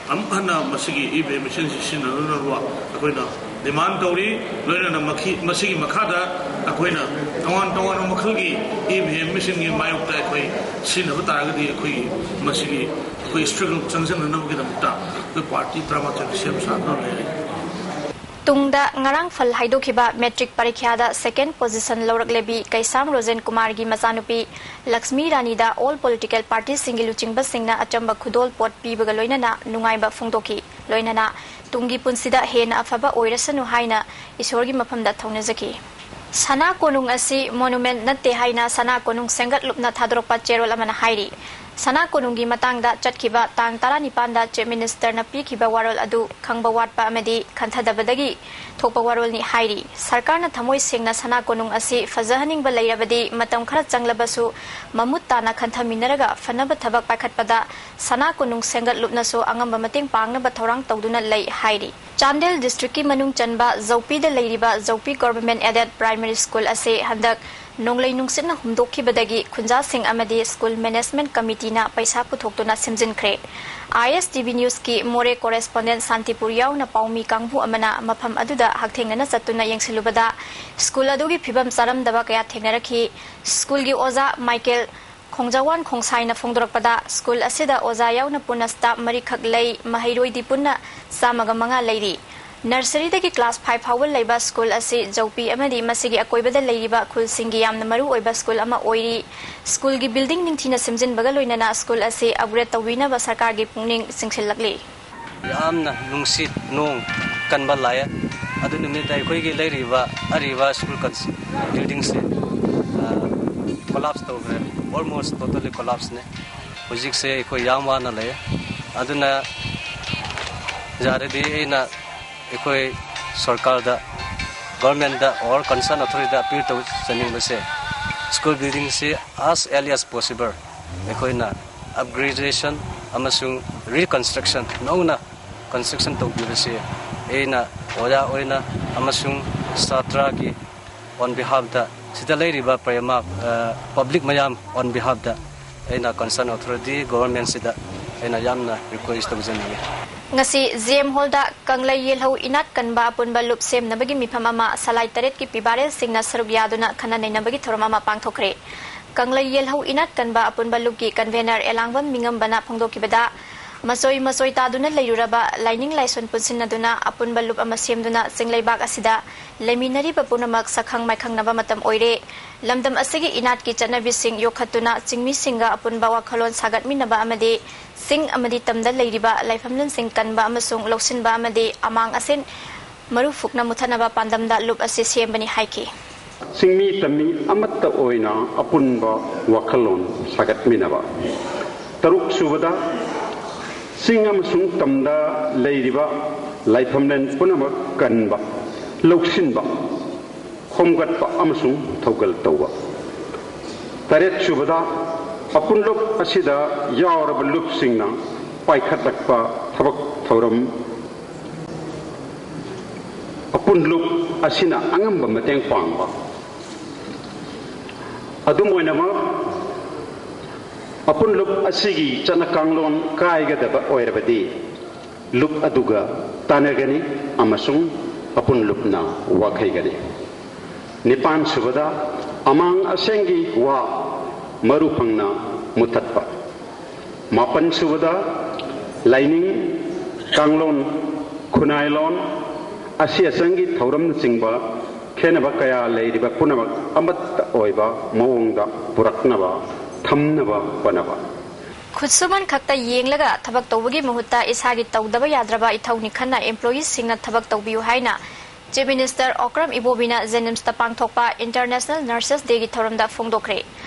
ꯑꯃꯨꯛ ꯍꯟꯅ ꯃꯁꯤꯒꯤ ꯏ ꯚꯤ ꯑꯦꯝ ꯃꯦꯆꯤꯟꯁꯤ ꯁꯤꯖꯤꯟꯅꯗꯅꯕ ꯑꯩꯈꯣꯏꯅ ꯗꯤꯃꯥꯟ ꯇꯧꯔꯤ꯫ ꯂꯣꯏꯅꯅ ꯃꯈꯤ-, ꯃꯁꯤꯒꯤ ꯃꯈꯥꯗ ꯑꯩꯈꯣꯏꯅ ꯇꯣꯉꯥꯟ ꯇꯣꯉꯥꯟꯕ ꯃꯈꯜꯒꯤ ꯏ ꯚꯤ ꯑꯦꯝ ꯃꯦꯁꯤꯟꯒꯤ ꯃꯥꯌꯣꯛꯇ ꯑꯩꯈꯣꯏ ꯁꯤꯖꯤꯟꯅꯕ ꯇꯥꯔꯒꯗꯤ ꯑꯩꯈꯣꯏꯒꯤ ꯃꯁꯤꯒꯤ ꯑꯩꯈꯣꯏ ꯁ꯭ꯇ꯭ꯔꯒꯜ ꯆꯪꯁꯤꯟꯅꯅꯕꯒꯤꯗꯃꯛꯇ ꯑꯩꯈꯣꯏ ꯄꯥꯔꯇꯤ ꯇꯔꯥꯃꯥꯊꯣꯏ ꯁꯦꯝ ꯁꯥꯗꯨꯅ ꯂꯩꯔꯦ꯫ ꯇꯨꯡꯗ ꯉꯔꯥꯡ ꯐꯜ ꯍꯥꯏꯗꯣꯛꯈꯤꯕ ꯃꯦꯇ꯭ꯔꯤꯛ ꯄꯔꯤꯈ꯭ꯌꯥꯗ ꯁꯦꯀꯦꯟ ꯄꯣꯖꯤꯁꯟ ꯂꯧꯔꯛꯂꯦꯕꯤ ꯀꯩꯁꯥꯝ ꯔꯣꯖꯦꯟ ꯀꯨꯃꯥꯔꯒꯤ ꯃꯆꯥꯅꯨꯄꯤ ꯂꯛꯁꯃꯤ ꯔꯥꯅꯤꯗ ꯑꯣꯜ ꯄꯣꯂꯤꯇꯤꯀꯦꯜ ꯄꯥꯔꯇꯤꯁꯤꯡꯒꯤ ꯂꯨꯆꯤꯡꯕꯁꯤꯡꯅ ꯑꯆꯝꯕ ꯈꯨꯗꯣꯜ ꯄꯣꯠ ꯄꯤꯕꯒ ꯂꯣꯏꯅꯅ ꯅꯨꯡꯉꯥꯏꯕ ꯐꯣꯡꯗꯣꯛꯈꯤ꯫ ꯂꯣꯏꯅꯅ ꯇꯨꯡꯒꯤ ꯄꯨꯟꯁꯤꯗ ꯍꯦꯟꯅ ꯑꯐꯕ ꯑꯣꯏꯔꯁꯅꯨ ꯍꯥꯏꯅ ꯏꯁꯣꯔꯒꯤ ꯃꯐꯝꯗ ꯊꯧꯅꯖꯈꯤ꯫ ꯁꯅꯥ ꯀꯣꯅꯨꯡ ꯑꯁꯤ ꯃꯣꯅꯨꯃꯦꯟꯠ ꯅꯠꯇꯦ ꯍꯥꯏꯅ ꯁꯅꯥ ꯀꯣꯅꯨꯡ ꯁꯦꯝꯒꯠꯂꯨꯞꯅ ꯊꯥꯗꯣꯔꯛꯄ ꯆꯦꯔꯣꯜ ꯑꯃꯅ ꯍꯥꯏꯔꯤ꯫ ꯁꯅꯥ ꯀꯣꯅꯨꯡꯒꯤ ꯃꯇꯥꯡꯗ ꯆꯠꯈꯤꯕ ꯇꯥꯡ ꯇꯔꯥꯅꯤꯄꯥꯟꯗ ꯆꯤꯐ ꯃꯤꯅꯤꯁꯇꯔꯅ ꯄꯤꯈꯤꯕ ꯋꯥꯔꯣꯜ ꯑꯗꯨ ꯈꯪꯕ ꯋꯥꯠꯄ ꯑꯃꯗꯤ ꯈꯟꯊꯗꯕꯗꯒꯤ ꯊꯣꯛꯄ ꯋꯥꯔꯣꯜꯅꯤ ꯍꯥꯏꯔꯤ꯫ ꯁꯔꯀꯥꯔꯅ ꯊꯃꯣꯏ ꯁꯦꯡꯅ ꯁꯅꯥ ꯀꯣꯅꯨꯡ ꯑꯁꯤ ꯐꯖꯍꯟꯅꯤꯡꯕ ꯂꯩꯔꯕꯗꯤ ꯃꯇꯝ ꯈꯔ ꯆꯪꯂꯕꯁꯨ ꯃꯃꯨꯠ ꯇꯥꯅ ꯈꯟꯊꯃꯤꯟꯅꯔꯒ ꯐꯅꯕ ꯊꯕꯛ ꯄꯥꯏꯈꯠꯄꯗ ꯁꯅꯥ ꯀꯣꯅꯨꯡ ꯁꯦꯝꯒꯠꯂꯨꯞꯅꯁꯨ ꯑꯉꯝꯕ ꯃꯇꯦꯡ ꯄꯥꯡꯅꯕ ꯊꯧꯔꯥꯡ ꯇꯧꯗꯨꯅ ꯂꯩ ꯍꯥꯏꯔꯤ꯫ ꯆꯥꯟꯗꯦꯜ ꯗꯤꯁꯇ꯭ꯔꯤꯛꯀꯤ ꯃꯅꯨꯡ ꯆꯟꯕ ꯖꯧꯄꯤꯗ ꯂꯩꯔꯤꯕ ꯖꯧꯄꯤ ꯒꯣꯚꯔꯟꯃꯦꯟꯠ ꯑꯦꯗꯦꯗ ꯄ꯭ꯔꯥꯏꯃꯥꯔꯤ ꯁ꯭ꯀꯨꯜ ꯑꯁꯤ ꯍꯟꯗꯛ ꯅꯣꯡꯂꯩ ꯅꯨꯡꯁꯤꯠꯅ ꯍꯨꯝꯗꯣꯛꯈꯤꯕꯗꯒꯤ ꯈꯨꯟꯖꯥꯁꯤꯡ ꯑꯃꯗꯤ ꯁ꯭ꯀꯨꯜ ꯃꯦꯅꯦꯖꯃꯦꯟꯠ ꯀꯃꯤꯇꯤꯅ ꯄꯩꯁꯥ ꯄꯨꯊꯣꯛꯇꯨꯅ ꯁꯦꯝꯖꯤꯟꯈ꯭ꯔꯦ꯫ ꯑꯥꯏ ꯑꯦꯁ ꯇꯤ ꯚꯤ ꯅ꯭ꯌꯨꯁꯀꯤ ꯃꯣꯔꯦ ꯀꯣꯔꯦꯁꯄꯣꯟꯗꯦꯟꯠ ꯁꯥꯟꯇꯤꯄꯨꯔ ꯌꯥꯎꯅ ꯄꯥꯎꯃꯤ ꯀꯥꯡꯕꯨ ꯑꯃꯅ ꯃꯐꯝ ꯑꯗꯨꯗ ꯍꯛꯊꯦꯡꯅꯅ ꯆꯠꯇꯨꯅ ꯌꯦꯡꯁꯤꯜꯂꯨꯕꯗ ꯁ꯭ꯀꯨꯜ ꯑꯗꯨꯒꯤ ꯐꯤꯕꯝ ꯆꯥꯔꯝꯗꯕ ꯀꯌꯥ ꯊꯦꯡꯅꯔꯛꯈꯤ꯫ ꯁ꯭ꯀꯨꯜꯒꯤ ꯑꯣꯖꯥ ꯃꯥꯏꯀꯦꯜ ꯈꯣꯡꯖꯥꯋꯥꯟ ꯈꯣꯡꯁꯥꯏꯅ ꯐꯣꯡꯗꯣꯔꯛꯄꯗ, ꯁ꯭ꯀꯨꯜ ꯑꯁꯤꯗ ꯑꯣꯖꯥ ꯌꯥꯎꯅ ꯄꯨꯟꯅ ꯁ꯭ꯇꯥꯐ ꯃꯔꯤꯈꯛ ꯂꯩ, ꯃꯍꯩꯔꯣꯏꯗꯤ ꯄꯨꯟꯅ ꯆꯥꯝꯃꯒ ꯃꯉꯥ ꯂꯩꯔꯤ꯫ ꯅꯔꯁꯔꯤꯗꯒꯤ ꯀ꯭ꯂꯥꯁ ꯐꯥꯏꯚ ꯐꯥꯎꯕ ꯂꯩꯕ ꯁ꯭ꯀꯨꯜ ꯑꯁꯤ ꯖꯧꯄꯤ ꯑꯃꯗꯤ ꯃꯁꯤꯒꯤ ꯑꯀꯣꯏꯕꯗ ꯂꯩꯔꯤꯕ ꯈꯨꯜꯁꯤꯡꯒꯤ ꯌꯥꯝꯅ ꯃꯔꯨ ꯑꯣꯏꯕ ꯁ꯭ꯀꯨꯜ ꯑꯃ ꯑꯣꯏꯔꯤ꯫ ꯁ꯭ꯀꯨꯜꯒꯤ ꯕꯤꯜꯗꯤꯡ ꯅꯤꯡꯊꯤꯅ ꯁꯦꯝꯖꯤꯟꯕꯒ ꯂꯣꯏꯅꯅ ꯁ꯭ꯀꯨꯜ ꯑꯁꯤ ꯑꯞꯒ꯭ꯔꯦꯗ ꯇꯧꯕꯤꯅꯕ ꯁꯔꯀꯥꯔꯒꯤ ꯄꯨꯛꯅꯤꯡ ꯆꯤꯡꯁꯤꯜꯂꯛꯂꯤ꯫ ꯌꯥꯝꯅ ꯅꯨꯡꯁꯤꯠ ꯅꯣꯡ ꯀꯟꯕ ꯂꯥꯛꯑꯦ꯫ ꯑꯗꯨ ꯅꯨꯃꯤꯠꯇ ꯑꯩꯈꯣꯏꯒꯤ ꯂꯩꯔꯤꯕ ꯑꯔꯤꯕ ꯁ꯭ꯀꯨꯜ ꯀꯟꯁ-, ꯕꯤꯜꯗꯤꯡꯁꯦ, ꯑ, ꯀꯣꯂꯥꯞꯁ ꯇꯧꯈ꯭ꯔꯦ꯫ ꯑꯣꯜꯃꯣꯁ ꯇꯣꯇꯦꯜꯂꯤ ꯀꯣꯂꯥꯞꯁꯅꯦ꯫ ꯍꯧꯖꯤꯛꯁꯦ ꯑꯩꯈꯣꯏ ꯌꯥꯝ ꯋꯥꯅ ꯂꯩ꯫ ꯑꯗꯨꯅ ꯌꯥꯔꯗꯤ ꯑꯩꯅ ꯑꯩꯈꯣꯏ ꯁꯔꯀꯥꯔꯗ, ꯒꯣꯔꯃꯦꯟꯗ ꯑꯣꯔ ꯀꯟꯁꯔꯟ ꯑꯣꯊꯣꯔꯤꯇꯤꯗ ꯑꯄꯤꯜ ꯇꯧꯖꯅꯤꯡꯕꯁꯦ, ꯁ꯭ꯀꯨꯜ ꯕꯤꯜꯗꯤꯡꯁꯤ as early as possible ꯑꯩꯈꯣꯏꯅ ꯑꯞꯒ꯭ꯔꯦꯗꯦꯁꯟ ꯑꯃꯁꯨꯡ ꯔꯤꯀꯟꯁꯇ꯭ꯔꯛꯁꯟ, ꯅꯧꯅ ꯀꯟꯁꯇ꯭ꯔꯛꯁꯟ ꯇꯧꯕꯤꯕꯁꯤ ꯑꯩꯅ ꯑꯣꯖꯥ ꯑꯣꯏꯅ ꯑꯃꯁꯨꯡ ꯁꯥꯇ꯭ꯔꯒꯤ ꯑꯣꯟ ꯕꯤꯍꯥꯐꯇ, ꯁꯤꯗ ꯂꯩꯔꯤꯕ ꯄ꯭ꯔꯦꯃ, ꯑ, ꯄꯕ꯭ꯂꯤꯛ ꯃꯌꯥꯝ ꯑꯣꯟ ꯕꯤꯍꯥꯐꯇ ꯑꯩꯅ ꯀꯟꯁꯔꯟ ꯑꯣꯊꯣꯔꯤꯇꯤ ꯒꯣꯚꯔꯟꯃꯦꯟꯁꯤꯗ ꯑꯩꯅ ꯌꯥꯝꯅ ꯔꯤꯀ꯭ꯋꯦꯁ ꯇꯧꯖꯅꯤꯡꯉꯤ꯫ ꯉꯁꯤ ꯖꯤ ꯑꯦꯝ ꯍꯣꯜꯗ ꯀꯪꯂꯩ ꯌꯦꯜꯍꯧ ꯏꯅꯥꯠ ꯀꯟꯕ ꯑꯄꯨꯟꯕ ꯂꯨꯞ ꯁꯦꯝꯅꯕꯒꯤ ꯃꯤꯐꯝ ꯑꯃ ꯁꯂꯥꯏ ꯇꯔꯦꯠꯀꯤ ꯄꯤꯕꯥꯔꯦꯜꯁꯤꯡꯅ ꯁꯔꯨꯛ ꯌꯥꯗꯨꯅ ꯈꯟꯅ ꯅꯩꯅꯕꯒꯤ ꯊꯧꯔꯝ ꯑꯃ ꯄꯥꯡꯊꯣꯛꯈ꯭ꯔꯦ꯫ ꯀꯪꯂꯩ ꯌꯦꯜꯍꯧ ꯏꯅꯥꯠ ꯀꯟꯕ ꯑꯄꯨꯟꯕ ꯂꯨꯞꯀꯤ ꯀꯟꯚꯦꯅꯔ ꯑꯦꯂꯥꯡꯕꯝ ꯃꯤꯉꯝꯕꯅ ꯐꯣꯡꯗꯣꯛꯈꯤꯕꯗ, ꯃꯆꯣꯏ ꯃꯆꯣꯏ ꯇꯥꯗꯨꯅ ꯂꯩꯔꯨꯔꯕ ꯂꯥꯏꯅꯤꯡ ꯂꯥꯏꯁꯣꯟ ꯄꯨꯟꯁꯤꯟꯅꯗꯨꯅ ꯑꯄꯨꯟꯕ ꯂꯨꯞ ꯑꯃ ꯁꯦꯝꯗꯨꯅ ꯆꯤꯡꯂꯩꯕꯥꯛ ꯑꯁꯤꯗ ꯂꯩꯃꯤꯟꯅꯔꯤꯕ ꯄꯨꯝꯅꯃꯛ ꯁꯛꯈꯪ ꯃꯥꯏꯈꯪꯅꯕ ꯃꯇꯝ ꯑꯣꯏꯔꯦ꯫ ꯂꯝꯗꯝ ꯑꯁꯤꯒꯤ ꯏꯅꯥꯠꯀꯤ ꯆꯠꯅꯕꯤꯁꯤꯡ ꯌꯣꯛꯈꯠꯇꯨꯅ ꯆꯤꯡꯃꯤꯁꯤꯡꯒ ꯑꯄꯨꯟꯕ ꯋꯥꯈꯜꯂꯣꯟ ꯁꯥꯒꯠꯃꯤꯟꯅꯕ ꯑꯃꯗꯤ ꯆꯤꯡ ꯑꯃꯗꯤ ꯇꯝꯗ ꯂꯩꯔꯤꯕ ꯂꯥꯏꯐꯝꯂꯦꯟꯁꯤꯡ ꯀꯟꯕ ꯑꯃꯁꯨꯡ ꯂꯧꯁꯤꯟꯕ ꯑꯃꯗꯤ ꯑꯃꯥꯡ ꯑꯁꯦꯟ ꯃꯔꯨ ꯐꯨꯛꯅ ꯃꯨꯊꯠꯅꯕ ꯄꯥꯟꯗꯝꯗ ꯂꯨꯞ ꯑꯁꯤ ꯁꯦꯝꯕꯅꯤ ꯍꯥꯏꯈꯤ꯫ ꯆꯤꯡꯃꯤ ꯇꯝꯃꯤ ꯑꯃꯠꯇ ꯑꯣꯏꯅ ꯑꯄꯨꯟꯕ ꯋꯥꯈꯜꯂꯣꯟ ꯁꯥꯒꯠꯃꯤꯟꯅꯕ꯫ ꯇꯔꯨꯛ ꯁꯨꯕꯗ, ꯆꯤꯡ ꯑꯃꯁꯨꯡ ꯇꯝꯗ ꯂꯩꯔꯤꯕ ꯂꯥꯏꯐꯝꯂꯦꯟ ꯄꯨꯝꯅꯃꯛ ꯀꯟꯕ, ꯂꯧꯁꯤꯟꯕ, ꯈꯣꯝꯒꯠꯄ ꯑꯃꯁꯨꯡ ꯊꯧꯒꯜ ꯇꯧꯕ꯫ ꯇꯔꯦꯠ ꯁꯨꯕꯗ, ꯑꯄꯨꯟꯂꯨꯞ ꯑꯁꯤꯗ ꯌꯥꯎꯔꯕ ꯂꯨꯞꯁꯤꯡꯅ ꯄꯥꯏꯈꯠꯂꯛꯄ ꯊꯕꯛ ꯊꯧꯔꯝ ꯑꯄꯨꯟꯂꯨꯞ ꯑꯁꯤꯅ ꯑꯉꯝꯕ ꯃꯇꯦꯡ ꯄꯥꯡꯕ꯫ ꯑꯗꯨꯝ ꯑꯣꯏꯅꯃꯛ, ꯑꯄꯨꯟꯂꯨꯞ ꯑꯁꯤꯒꯤ ꯆꯠꯅ ꯀꯥꯡꯂꯣꯟ ꯀꯥꯏꯒꯗꯕ ꯑꯣꯏꯔꯕꯗꯤ, ꯂꯨꯞ ꯑꯗꯨꯒ ꯇꯥꯟꯅꯒꯅꯤ ꯑꯃꯁꯨꯡ ꯑꯄꯨꯟ ꯂꯨꯞꯅ ꯋꯥꯈꯩꯒꯅꯤ꯫ ꯅꯤꯄꯥꯟ ꯁꯨꯕꯗ, ꯑꯃꯥꯡ ꯑꯁꯦꯡꯒꯤ ꯋꯥ ꯃꯔꯨ ꯐꯪꯅ ꯃꯨꯊꯠꯄ꯫ ꯃꯥꯄꯟ ꯁꯨꯕꯗ, ꯂꯥꯏꯅꯤꯡ, ꯀꯥꯡꯂꯣꯟ, ꯈꯨꯟꯅꯥꯏꯂꯣꯟ, ꯑꯁꯤ ꯑꯆꯪꯒꯤ ꯊꯧꯔꯝꯅꯆꯤꯡꯕ ꯈꯦꯠꯅꯕ ꯀꯌꯥ ꯂꯩꯔꯤꯕ ꯄꯨꯝꯅꯃꯛ ꯑꯃꯠꯇ ꯑꯣꯏꯕ ꯃꯑꯣꯡꯗ ꯄꯨꯔꯛꯅꯕ, ꯊꯝꯅꯕ ꯍꯣꯠꯅꯕ꯫ ꯈꯨꯠꯁꯨꯃꯟ ꯈꯛꯇ ꯌꯦꯡꯂꯒ ꯊꯕꯛ ꯇꯧꯕꯒꯤ ꯃꯍꯨꯠꯇ ꯏꯁꯥꯒꯤ ꯇꯧꯗꯕ ꯌꯥꯗ꯭ꯔꯕ ꯏꯊꯧꯅꯤ ꯈꯟꯅ employeeꯁꯤꯡꯅ ꯊꯕꯛ ꯇꯧꯕꯤꯌꯨ ꯍꯥꯏꯅ Chief Minister ꯑꯣꯀ꯭ꯔꯝ ꯏꯕꯣꯕꯤꯅ JNIMSꯇ ꯄꯥꯡꯊꯣꯛꯄ International Nurses Dayꯒꯤ ꯊꯧꯔꯝꯗ ꯐꯣꯡꯗꯣꯛꯈ꯭ꯔꯦ꯫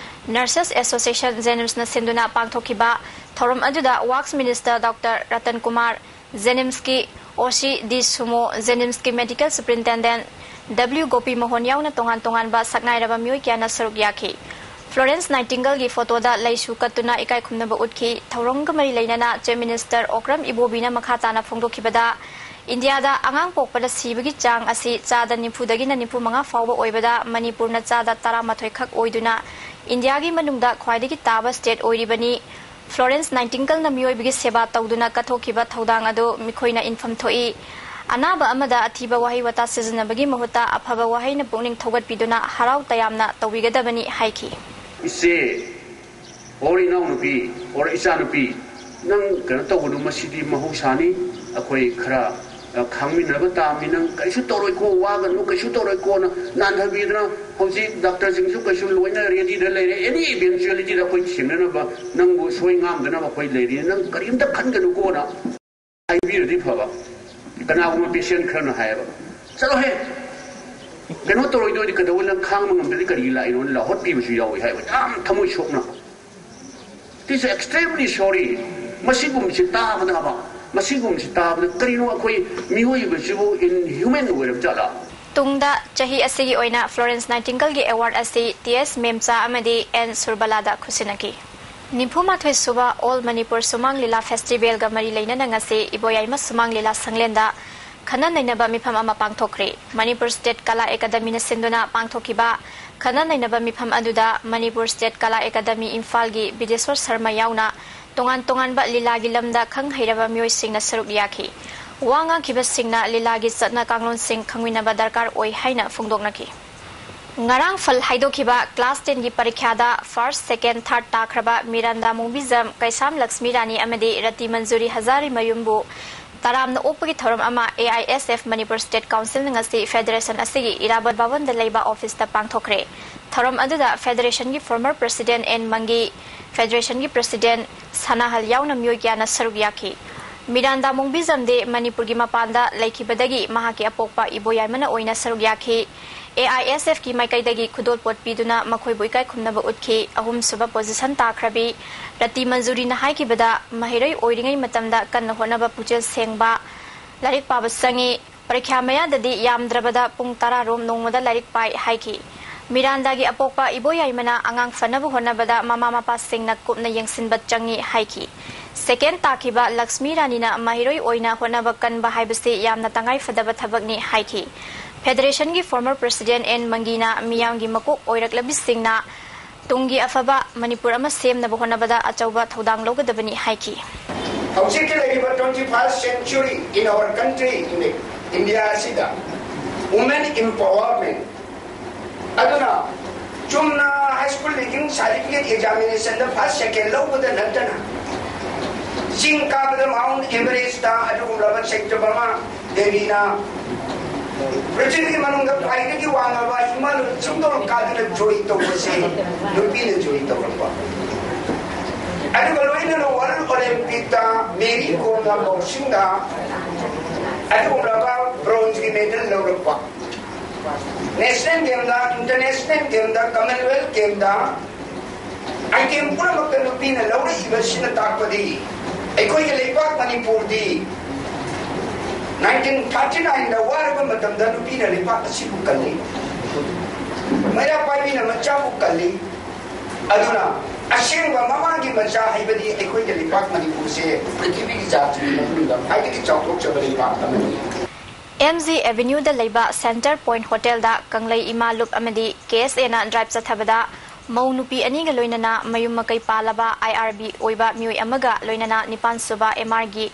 Nurses Association JNIMSꯅ ꯁꯤꯟꯗꯨꯅ ꯄꯥꯡꯊꯣꯛꯈꯤꯕ ꯊꯧꯔꯝ ꯑꯗꯨꯗ Works Minister Doctor Ratan Kumar, JNIMSꯀꯤ OC ꯗꯤ ꯁꯨꯃꯣ, JNIMSꯀꯤ Medical Superintendent W ꯒꯣꯄꯤ ꯃꯣꯍꯟ ꯌꯥꯎꯅ ꯇꯣꯉꯥꯟ ꯇꯣꯉꯥꯟꯕ ꯁꯛꯅꯥꯏꯔꯕ ꯃꯤꯑꯣꯏ ꯀꯌꯥꯅ ꯁꯔꯨꯛ ꯌꯥꯈꯤ꯫ Florence Nightingaleꯒꯤ photoꯗ ꯂꯩꯁꯨ ꯀꯠꯇꯨꯅ ꯏꯀꯥꯏ ꯈꯨꯝꯅꯕ ꯎꯠꯈꯤ꯫ ꯊꯧꯔꯝꯒ ꯃꯔꯤ ꯂꯩꯅꯅ Chief Minister ꯑꯣꯀ꯭ꯔꯝ ꯏꯕꯣꯕꯤꯅ ꯃꯈꯥ ꯇꯥꯅ ꯐꯣꯡꯗꯣꯛꯈꯤꯕꯗ, ꯏꯟꯗꯤꯌꯥꯗ ꯑꯉꯥꯡ ꯄꯣꯛꯄꯗ ꯁꯤꯕꯒꯤ ꯆꯥꯡ ꯑꯁꯤ ꯆꯥꯗ ꯅꯤꯐꯨꯗꯒꯤꯅ ꯅꯤꯐꯨ ꯃꯉꯥ ꯐꯥꯎꯕ ꯑꯣꯏꯕꯗ, ꯃꯅꯤꯄꯨꯔꯅ ꯆꯥꯗ ꯇꯔꯥꯃꯥꯊꯣꯏ ꯈꯛ ꯑꯣꯏꯗꯨꯅ ꯏꯟꯗꯤꯌꯥꯒꯤ ꯃꯅꯨꯡꯗ ꯈ꯭ꯋꯥꯏꯗꯒꯤ ꯇꯥꯕ state ꯑꯣꯏꯔꯤꯕꯅꯤ꯫ Florence Nightingaleꯅ ꯃꯤꯑꯣꯏꯕꯒꯤ ꯁꯦꯕꯥ ꯇꯧꯗꯨꯅ ꯀꯠꯊꯣꯛꯈꯤꯕ ꯊꯧꯗꯥꯡ ꯑꯗꯨ ꯃꯤꯈꯣꯏꯅ ꯏꯟꯐꯝ ꯊꯣꯛꯏ꯫ ꯑꯅꯥꯕ ꯑꯃꯗ ꯑꯊꯤꯕ ꯋꯥꯍꯩ ꯋꯥꯇꯥ ꯁꯤꯖꯤꯟꯅꯕꯒꯤ ꯃꯍꯨꯠꯇ ꯑꯐꯕ ꯋꯥꯍꯩꯅ ꯄꯨꯛꯅꯤꯡ ꯊꯧꯒꯠꯄꯤꯗꯨꯅ ꯍꯔꯥꯎ ꯇꯌꯥꯝꯅ ꯇꯧꯕꯤꯒꯗꯕꯅꯤ ꯍꯥꯏꯈꯤ꯫ ꯏꯆꯦ ꯑꯣꯔ ꯏꯅꯥꯎꯅꯨꯄꯤ ꯑꯣꯔ ꯏꯆꯥꯅꯨꯄꯤ, ꯅꯪ ꯀꯩꯅꯣ ꯇꯧꯒꯅꯨ, ꯃꯁꯤꯗꯤ ꯃꯍꯧꯁꯥꯅꯤ꯫ ꯑꯩꯈꯣꯏ ꯈꯔ ꯈꯥꯡꯃꯤꯟꯅꯕ ꯇꯥꯕꯅꯤ꯫ ꯅꯪ ꯀꯩꯁꯨ ꯇꯧꯔꯣꯏꯀꯣ, ꯋꯥꯒꯅꯨ, ꯀꯩꯁꯨ ꯇꯧꯔꯣꯏꯀꯣꯅ ꯅꯥꯟꯊꯕꯤꯗꯅ, ꯍꯧꯖꯤꯛ ꯗꯥꯛꯇꯔꯁꯤꯡꯁꯨ ꯀꯩꯁꯨ ꯂꯣꯏꯅ ꯔꯦꯗꯤꯗ ꯂꯩꯔꯦ꯫ ꯑꯦꯅꯤ ꯏꯚꯦꯟꯆꯨꯋꯦꯂꯤꯇꯤꯗ ꯑꯩꯈꯣꯏ ꯊꯦꯡꯅꯅꯕ ꯅꯪꯕꯨ ꯁꯣꯏ ꯉꯥꯝꯗꯅꯕ ꯑꯩꯈꯣꯏ ꯂꯩꯔꯤ꯫ ꯅꯪ ꯀꯔꯤꯝꯇ ꯈꯟꯒꯅꯨꯀꯣꯅ ꯍꯥꯏꯕꯤꯔꯗꯤ ꯐꯕ꯫ ꯀꯅꯥꯒꯨꯝꯕ ꯄꯦꯁꯦꯟ ꯈꯔꯅ ꯍꯥꯏꯌꯦꯕ, "ꯆꯠꯂꯣꯍꯦ, ꯀꯩꯅꯣ ꯇꯧꯔꯣꯏꯗꯣꯏꯗꯤ ꯀꯩꯗꯧꯕꯩ ꯅꯪ ꯈꯥꯡꯕ ꯉꯝꯗ꯭ꯔꯗꯤ ꯀꯔꯤꯒꯤ ꯂꯥꯛꯏꯅꯣ?" ꯂꯥꯎꯍꯠꯄꯤꯕꯁꯨ ꯌꯥꯎꯏ ꯍꯥꯏꯕ, ꯌꯥꯝ ꯊꯃꯣꯏ ꯁꯣꯛꯅ꯫ It is extremely sorry꯫ ꯃꯁꯤꯒꯨꯝꯕꯁꯤ ꯇꯥꯕꯗꯕ, ꯃꯁꯤꯒꯨꯝꯕꯁꯤ ꯇꯥꯕꯗ ꯀꯔꯤꯅꯣ ꯑꯩꯈꯣꯏ ꯃꯤꯑꯣꯏꯕꯁꯤꯕꯨ ꯏꯟꯍ꯭ꯌꯨꯃꯦꯟ ꯑꯣꯏꯔꯕ ꯖꯥꯠꯂꯥ? ꯇꯨꯡꯗ ꯆꯍꯤ ꯑꯁꯤꯒꯤ ꯑꯣꯏꯅ Florence Nightingaleꯒꯤ award ꯑꯁꯤ ꯇꯤ ꯑꯦꯁ ꯃꯦꯝꯆꯥ ꯑꯃꯗꯤ ꯑꯦꯟ ꯁꯨꯔꯕꯂꯥꯗ ꯈꯨꯠꯁꯤꯟꯅꯈꯤ꯫ ꯅꯤꯐꯨ ꯃꯥꯊꯣꯏ ꯁꯨꯕ All Manipur ꯁꯨꯃꯥꯡ ꯂꯤꯂꯥ ꯐꯦꯁꯇꯤꯚꯦꯜꯒ ꯃꯔꯤ ꯂꯩꯅꯅ ꯉꯁꯤ ꯏꯕꯣꯌꯥꯏꯃ ꯁꯨꯃꯥꯡ ꯂꯤꯂꯥ ꯁꯪꯂꯦꯟꯗ ꯈꯟꯅ ꯅꯩꯅꯕ ꯃꯤꯐꯝ ꯑꯃ ꯄꯥꯡꯊꯣꯛꯈ꯭ꯔꯦ꯫ ꯃꯅꯤꯄꯨꯔ ꯁ꯭ꯇꯦꯠ ꯀꯂꯥ ꯑꯦꯀꯥꯗꯃꯤꯅ ꯁꯤꯟꯗꯨꯅ ꯄꯥꯡꯊꯣꯛꯈꯤꯕ ꯈꯟꯅ ꯅꯩꯅꯕ ꯃꯤꯐꯝ ꯑꯗꯨꯗ ꯃꯅꯤꯄꯨꯔ ꯁ꯭ꯇꯦꯠ ꯀꯂꯥ ꯑꯦꯀꯥꯗꯃꯤ ꯏꯝꯐꯥꯜꯒꯤ ꯕꯤꯗꯦꯁꯣꯔ ꯁꯔꯃ ꯌꯥꯎꯅ ꯇꯣꯉꯥꯟ ꯇꯣꯉꯥꯟꯕ ꯂꯤꯂꯥꯒꯤ ꯂꯝꯗ ꯈꯪ ꯍꯩꯔꯕ ꯃꯤꯑꯣꯏꯁꯤꯡꯅ ꯁꯔꯨꯛ ꯌꯥꯈꯤ꯫ ꯋꯥ ꯉꯥꯡꯈꯤꯕꯁꯤꯡꯅ ꯂꯤꯂꯥꯒꯤ ꯆꯠꯅ ꯀꯥꯡꯂꯣꯟꯁꯤꯡ ꯈꯪꯃꯤꯟꯅꯕ ꯗꯔꯀꯥꯔ ꯑꯣꯏ ꯍꯥꯏꯅ ꯐꯣꯡꯗꯣꯛꯅꯈꯤ꯫ ꯉꯔꯥꯡ ꯐꯜ ꯍꯥꯏꯗꯣꯛꯈꯤꯕ ꯀ꯭ꯂꯥꯁ ꯇꯦꯟꯒꯤ ꯄꯔꯤꯈ꯭ꯌꯥꯗ ꯐꯥꯔꯁ, ꯁꯦꯀꯦꯟ, ꯊꯥꯔꯠ ꯇꯥꯈ꯭ꯔꯕ ꯃꯤꯔꯥꯟꯗꯥ ꯃꯣꯡꯕꯤꯖꯝ, ꯀꯩꯁꯥꯝ ꯂꯛꯁꯃꯤ ꯔꯥꯅꯤ ꯑꯃꯗꯤ ꯔꯇꯤ ꯃꯟꯖꯨꯔꯤ ꯍꯖꯥꯔꯤꯃꯌꯨꯝꯕꯨ ꯇꯔꯥꯝꯅ ꯑꯣꯛꯄꯒꯤ ꯊꯧꯔꯝ ꯑꯃ A I S F Manipur state ꯀꯥꯎꯟꯁꯤꯜꯅ ꯉꯁꯤ ꯐꯦꯗꯔꯦꯁꯟ ꯑꯁꯤꯒꯤ ꯏꯔꯥꯕꯣꯠ ꯚꯕꯟꯗ ꯂꯩꯕ ꯑꯣꯐꯤꯁꯇ ꯄꯥꯡꯊꯣꯛꯈ꯭ꯔꯦ꯫ ꯊꯧꯔꯝ ꯑꯗꯨꯗ ꯐꯦꯗꯔꯦꯁꯟꯒꯤ ꯐꯣꯔꯃꯔ ꯄ꯭ꯔꯁꯤꯗꯦꯟꯠ ꯑꯦꯟ ꯃꯪꯒꯤ, ꯐꯦꯗꯔꯦꯁꯟꯒꯤ ꯄ꯭ꯔꯁꯤꯗꯦꯟꯠ ꯁꯅꯥꯍꯜ ꯌꯥꯎꯅ ꯃꯤꯑꯣꯏ ꯀꯌꯥꯅ ꯁꯔꯨꯛ ꯌꯥꯈꯤ꯫ ꯃꯤꯔꯥꯟꯗꯥ ꯃꯣꯡꯕꯤꯖꯝꯗꯤ ꯃꯅꯤꯄꯨꯔꯒꯤ ꯃꯄꯥꯟꯗ ꯂꯩꯈꯤꯕꯗꯒꯤ ꯃꯍꯥꯛꯀꯤ ꯑꯄꯣꯛꯄ ꯏꯕꯣꯌꯥꯏꯃꯅ ꯑꯣꯏꯅ ꯁꯔꯨꯛ ꯌꯥꯈꯤ꯫ ꯑꯦ ꯑꯥꯏ ꯑꯦꯁ ꯑꯦꯐꯀꯤ ꯃꯥꯏꯀꯩꯗꯒꯤ ꯈꯨꯗꯣꯜꯄꯣꯠ ꯄꯤꯗꯨꯅ ꯃꯈꯣꯏꯕꯨ ꯏꯀꯥꯏ ꯈꯨꯝꯅꯕ ꯎꯠꯈꯤ꯫ ꯑꯍꯨꯝꯁꯨꯕ ꯄꯣꯖꯤꯁꯟ ꯇꯥꯈ꯭ꯔꯕꯤ ꯔꯇꯤ ꯃꯟꯖꯨꯔꯤꯅ ꯍꯥꯏꯈꯤꯕꯗ, ꯃꯍꯩꯔꯣꯏ ꯑꯣꯏꯔꯤꯉꯩ ꯃꯇꯝꯗ ꯀꯟꯅ ꯍꯣꯠꯅꯕ, ꯄꯨꯛꯆꯦꯜ ꯁꯦꯡꯕ, ꯂꯥꯏꯔꯤꯛ ꯄꯥꯕ ꯆꯪꯉꯤ꯫ ꯄꯔꯤꯈ꯭ꯌꯥ ꯃꯌꯥꯗꯗꯤ ꯌꯥꯝꯗ꯭ꯔꯕꯗ ꯄꯨꯡ ꯇꯔꯥ ꯔꯣꯝ ꯅꯣꯡꯃꯗ ꯂꯥꯏꯔꯤꯛ ꯄꯥꯏ ꯍꯥꯏꯈꯤ꯫ ꯃꯤꯔꯥꯟꯗꯥꯒꯤ ꯑꯄꯣꯛꯄ ꯏꯕꯣꯌꯥꯏꯃꯅ ꯑꯉꯥꯡ ꯐꯅꯕ ꯍꯣꯠꯅꯕꯗ ꯃꯃꯥ ꯃꯄꯥꯁꯤꯡꯅ ꯀꯨꯞꯅ ꯌꯦꯡꯁꯤꯟꯕ ꯆꯪꯉꯤ ꯍꯥꯏꯈꯤ꯫ ꯁꯦꯀꯦꯟ ꯇꯥꯈꯤꯕ ꯂꯛꯁꯃꯤ ꯔꯥꯅꯤꯅ ꯃꯍꯩꯔꯣꯏ ꯑꯣꯏꯅ ꯍꯣꯠꯅꯕ ꯀꯟꯕ ꯍꯥꯏꯕꯁꯤ ꯌꯥꯝꯅ ꯇꯉꯥꯏ ꯐꯗꯕ ꯊꯕꯛꯅꯤ ꯍꯥꯏꯈꯤ꯫ ꯐꯦꯗꯔꯦꯁꯟꯒꯤ ꯐꯣꯔꯃꯔ ꯄ꯭ꯔꯁꯤꯗꯦꯟꯠ ꯑꯦꯟ ꯃꯪꯒꯤꯅ ꯃꯤꯌꯥꯝꯒꯤ ꯃꯀꯣꯛ ꯑꯣꯏꯔꯛꯂꯕꯤꯁꯤꯡꯅ ꯇꯨꯡꯒꯤ ꯑꯐꯕ ꯃꯅꯤꯄꯨꯔ ꯑꯃ ꯁꯦꯝꯅꯕ ꯍꯣꯠꯅꯕꯗ ꯑꯆꯧꯕ ꯊꯧꯗꯥꯡ ꯂꯧꯒꯗꯕꯅꯤ ꯍꯥꯏꯈꯤ꯫ ꯍꯧꯖꯤꯛꯀꯤ ꯂꯩꯔꯤꯕ twenty first century in our country, in India ꯑꯁꯤꯗ women empowerment ꯑꯗꯨꯅ ꯆꯨꯝꯅ high school leaving certificate examination ꯗ first second ꯂꯧꯕꯗ ꯅꯠꯇꯅ ꯆꯤꯡ ꯀꯥꯕꯗ Mount Everest ꯇ ꯑꯗꯨꯒꯨꯝꯂꯕ ꯁꯩꯇ ꯕꯔꯃꯥ ꯗꯦꯕꯤꯅ ꯄ꯭ꯔꯤꯊꯤꯕꯤꯒꯤ ꯃꯅꯨꯡꯗ ꯈ꯭ꯋꯥꯏꯗꯒꯤ ꯋꯥꯡꯂꯕ ꯍꯤꯃꯥꯂꯣꯏ ꯆꯤꯡꯗꯣꯜ ꯀꯥꯗꯨꯅ ꯖꯣꯏ ꯇꯧꯕꯁꯦ ꯅꯨꯄꯤꯅ ꯖꯣꯏ ꯇꯧꯔꯛꯄ꯫ ꯑꯗꯨꯒ ꯂꯣꯏꯅꯅ World Olympic ꯇ ꯃꯦꯔꯤ ꯀꯣꯝꯅ boxing ꯗ ꯑꯗꯨꯒꯨꯝꯂꯕ bronze ꯒꯤ medal ꯂꯧꯔꯛꯄ꯫ National game ꯗ, international game ꯗ, Commonwealth game ꯗ item ꯄꯨꯝꯅꯃꯛꯇ ꯅꯨꯄꯤꯅ ꯂꯧꯔꯛꯏꯕꯁꯤꯅ ꯇꯥꯛꯄꯗꯤ ꯑꯩꯈꯣꯏꯒꯤ ꯂꯩꯕꯥꯛ ꯃꯅꯤꯄꯨꯔꯗꯤ nineteen thirty nine ꯗ ꯋꯥꯔꯕ ꯃꯇꯝꯗ ꯅꯨꯄꯤꯅ ꯂꯩꯕꯥꯛ ꯑꯁꯤꯕꯨ ꯀꯜꯂꯤ, ꯃꯩꯔꯥ ꯄꯥꯏꯕꯤꯅ ꯃꯆꯥꯕꯨ ꯀꯜꯂꯤ꯫ ꯑꯗꯨꯅ ꯑꯁꯦꯡꯕ ꯃꯃꯥꯒꯤ ꯃꯆꯥ ꯍꯥꯏꯕꯗꯤ ꯑꯩꯈꯣꯏꯒꯤ ꯂꯩꯕꯥꯛ ꯃꯅꯤꯄꯨꯔꯁꯦ ꯄ꯭ꯔꯤꯊꯤꯕꯤꯒꯤ ꯖꯥꯇꯤꯒꯤ ꯃꯅꯨꯡꯗ ꯈ꯭ꯋꯥꯏꯗꯒꯤ ꯆꯥꯎꯊꯣꯛꯆꯕ ꯂꯩꯕꯥꯛ ꯑꯃꯅꯤ꯫ ꯑꯦꯝ ꯖꯤ ꯑꯦꯚꯦꯅ꯭ꯌꯨꯗ ꯂꯩꯕ Center Point Hotel ꯗ ꯀꯪꯂꯩ ꯏꯃꯥ ꯂꯨꯞ ꯑꯃꯗꯤ ꯀꯦ ꯑꯦꯁ ꯑꯦꯅ drive ꯆꯠꯊꯕꯗ ꯃꯧ ꯅꯨꯄꯤ ꯑꯅꯤꯒ ꯂꯣꯏꯅꯅ ꯃꯌꯨꯝ ꯃꯀꯩ ꯄꯥꯜꯂꯕ ꯑꯥꯏ ꯑꯥꯔ ꯕꯤ ꯑꯣꯏꯕ ꯃꯤꯑꯣꯏ ꯑꯃꯒ ꯂꯣꯏꯅꯅ ꯅꯤꯄꯥꯟ ꯁꯨꯕ ꯑꯦꯝ ꯑꯥꯔꯒꯤ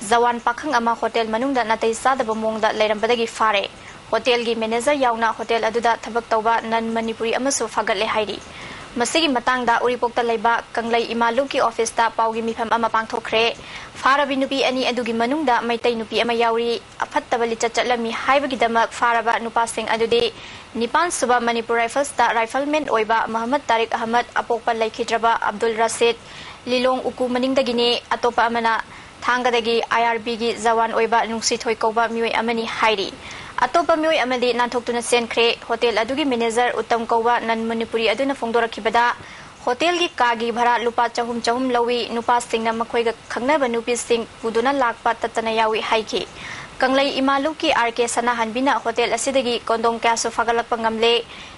ꯖꯋꯥꯟ ꯄꯥꯈꯪ ꯑꯃ ꯍꯣꯇꯦꯜ ꯃꯅꯨꯡꯗ ꯅꯥꯇꯩ ꯆꯥꯗꯕ ꯃꯑꯣꯡꯗ ꯂꯩꯔꯝꯕꯗꯒꯤ ꯐꯥꯔꯦ꯫ ꯍꯣꯇꯦꯜꯒꯤ manager ꯌꯥꯎꯅ ꯍꯣꯇꯦꯜ ꯑꯗꯨꯗ ꯊꯕꯛ ꯇꯧꯕ non ꯃꯅꯤꯄꯨꯔꯤ ꯑꯃꯁꯨ ꯐꯥꯒꯠꯂꯦ ꯍꯥꯏꯔꯤ꯫ ꯃꯁꯤꯒꯤ ꯃꯇꯥꯡꯗ ꯎꯔꯤꯄꯣꯛꯇ ꯂꯩꯕ ꯀꯪꯂꯩ ꯏꯃꯥ ꯂꯨꯞꯀꯤ ꯑꯣꯐꯤꯁꯇ ꯄꯥꯎꯒꯤ ꯃꯤꯐꯝ ꯑꯃ ꯄꯥꯡꯊꯣꯛꯈ꯭ꯔꯦ꯫ ꯐꯥꯔꯕꯤ ꯅꯨꯄꯤ ꯑꯅꯤ ꯑꯗꯨꯒꯤ ꯃꯅꯨꯡꯗ ꯃꯩꯇꯩ ꯅꯨꯄꯤ ꯑꯃ ꯌꯥꯎꯔꯤ꯫ ꯑꯐꯠꯇꯕ ꯂꯤꯆꯠ ꯆꯠꯂꯝꯃꯤ ꯍꯥꯏꯕꯒꯤꯗꯃꯛ ꯐꯥꯔꯕ ꯅꯨꯄꯥꯁꯤꯡ ꯑꯗꯨꯗꯤ ꯅꯤꯄꯥꯟ ꯁꯨꯕ ꯃꯅꯤꯄꯨꯔ ꯔꯥꯏꯐꯜꯁꯇ rifleman ꯑꯣꯏꯕ ꯃꯍꯃꯗ ꯇꯥꯔꯤꯛ ꯑꯍꯃꯗ, ꯑꯄꯣꯛꯄ ꯂꯩꯈꯤꯗ꯭ꯔꯕ ꯑꯕꯗꯨꯜ ꯔꯁꯤꯗ, ꯂꯤꯂꯣꯡ ꯎꯀꯨ ꯃꯅꯤꯡꯗꯒꯤꯅꯤ, ꯑꯇꯣꯞꯄ ꯑꯃꯅ ꯊꯥꯡꯒꯗꯒꯤ ꯑꯥꯏ ꯑꯥꯔ ꯕꯤꯒꯤ ꯖꯋꯥꯟ ꯑꯣꯏꯕ ꯅꯨꯡꯁꯤꯊꯣꯏ ꯀꯧꯕ ꯃꯤꯑꯣꯏ ꯑꯃꯅꯤ ꯍꯥꯏꯔꯤ꯫ ꯑꯇꯣꯞꯄ ꯃꯤꯑꯣꯏ ꯑꯃꯗꯤ ꯅꯥꯟꯊꯣꯛꯇꯨꯅ ꯆꯦꯟꯈ꯭ꯔꯦ꯫ ꯍꯣꯇꯦꯜ ꯑꯗꯨꯒꯤ manager ꯎꯠꯇꯝ ꯀꯧꯕ non ꯃꯅꯤꯄꯨꯔꯤ ꯑꯗꯨꯅ ꯐꯣꯡꯗꯣꯔꯛꯈꯤꯕꯗ, ꯍꯣꯇꯦꯜꯒꯤ ꯀꯥꯒꯤ ꯚꯔꯥ ꯂꯨꯄꯥ ꯆꯍꯨꯝ ꯆꯍꯨꯝ ꯂꯧꯏ, ꯅꯨꯄꯥꯁꯤꯡꯅ ꯃꯈꯣꯏꯒ ꯈꯪꯅꯕ ꯅꯨꯄꯤꯁꯤꯡ ꯄꯨꯗꯨꯅ ꯂꯥꯛꯄ ꯇꯠꯇꯅ ꯌꯥꯎꯏ ꯍꯥꯏꯈꯤ꯫ ꯀꯪꯂꯩ ꯏꯃꯥ ꯂꯨꯞꯀꯤ ꯑꯥꯔ ꯀꯦ ꯁꯅꯥꯍꯟꯕꯤꯅ ꯍꯣꯇꯦꯜ ꯑꯁꯤꯗꯒꯤ ꯀꯣꯟꯗꯣꯡ ꯀꯌꯥꯁꯨ ꯐꯥꯒꯠꯂꯛꯄ ꯉꯝꯂꯦ꯫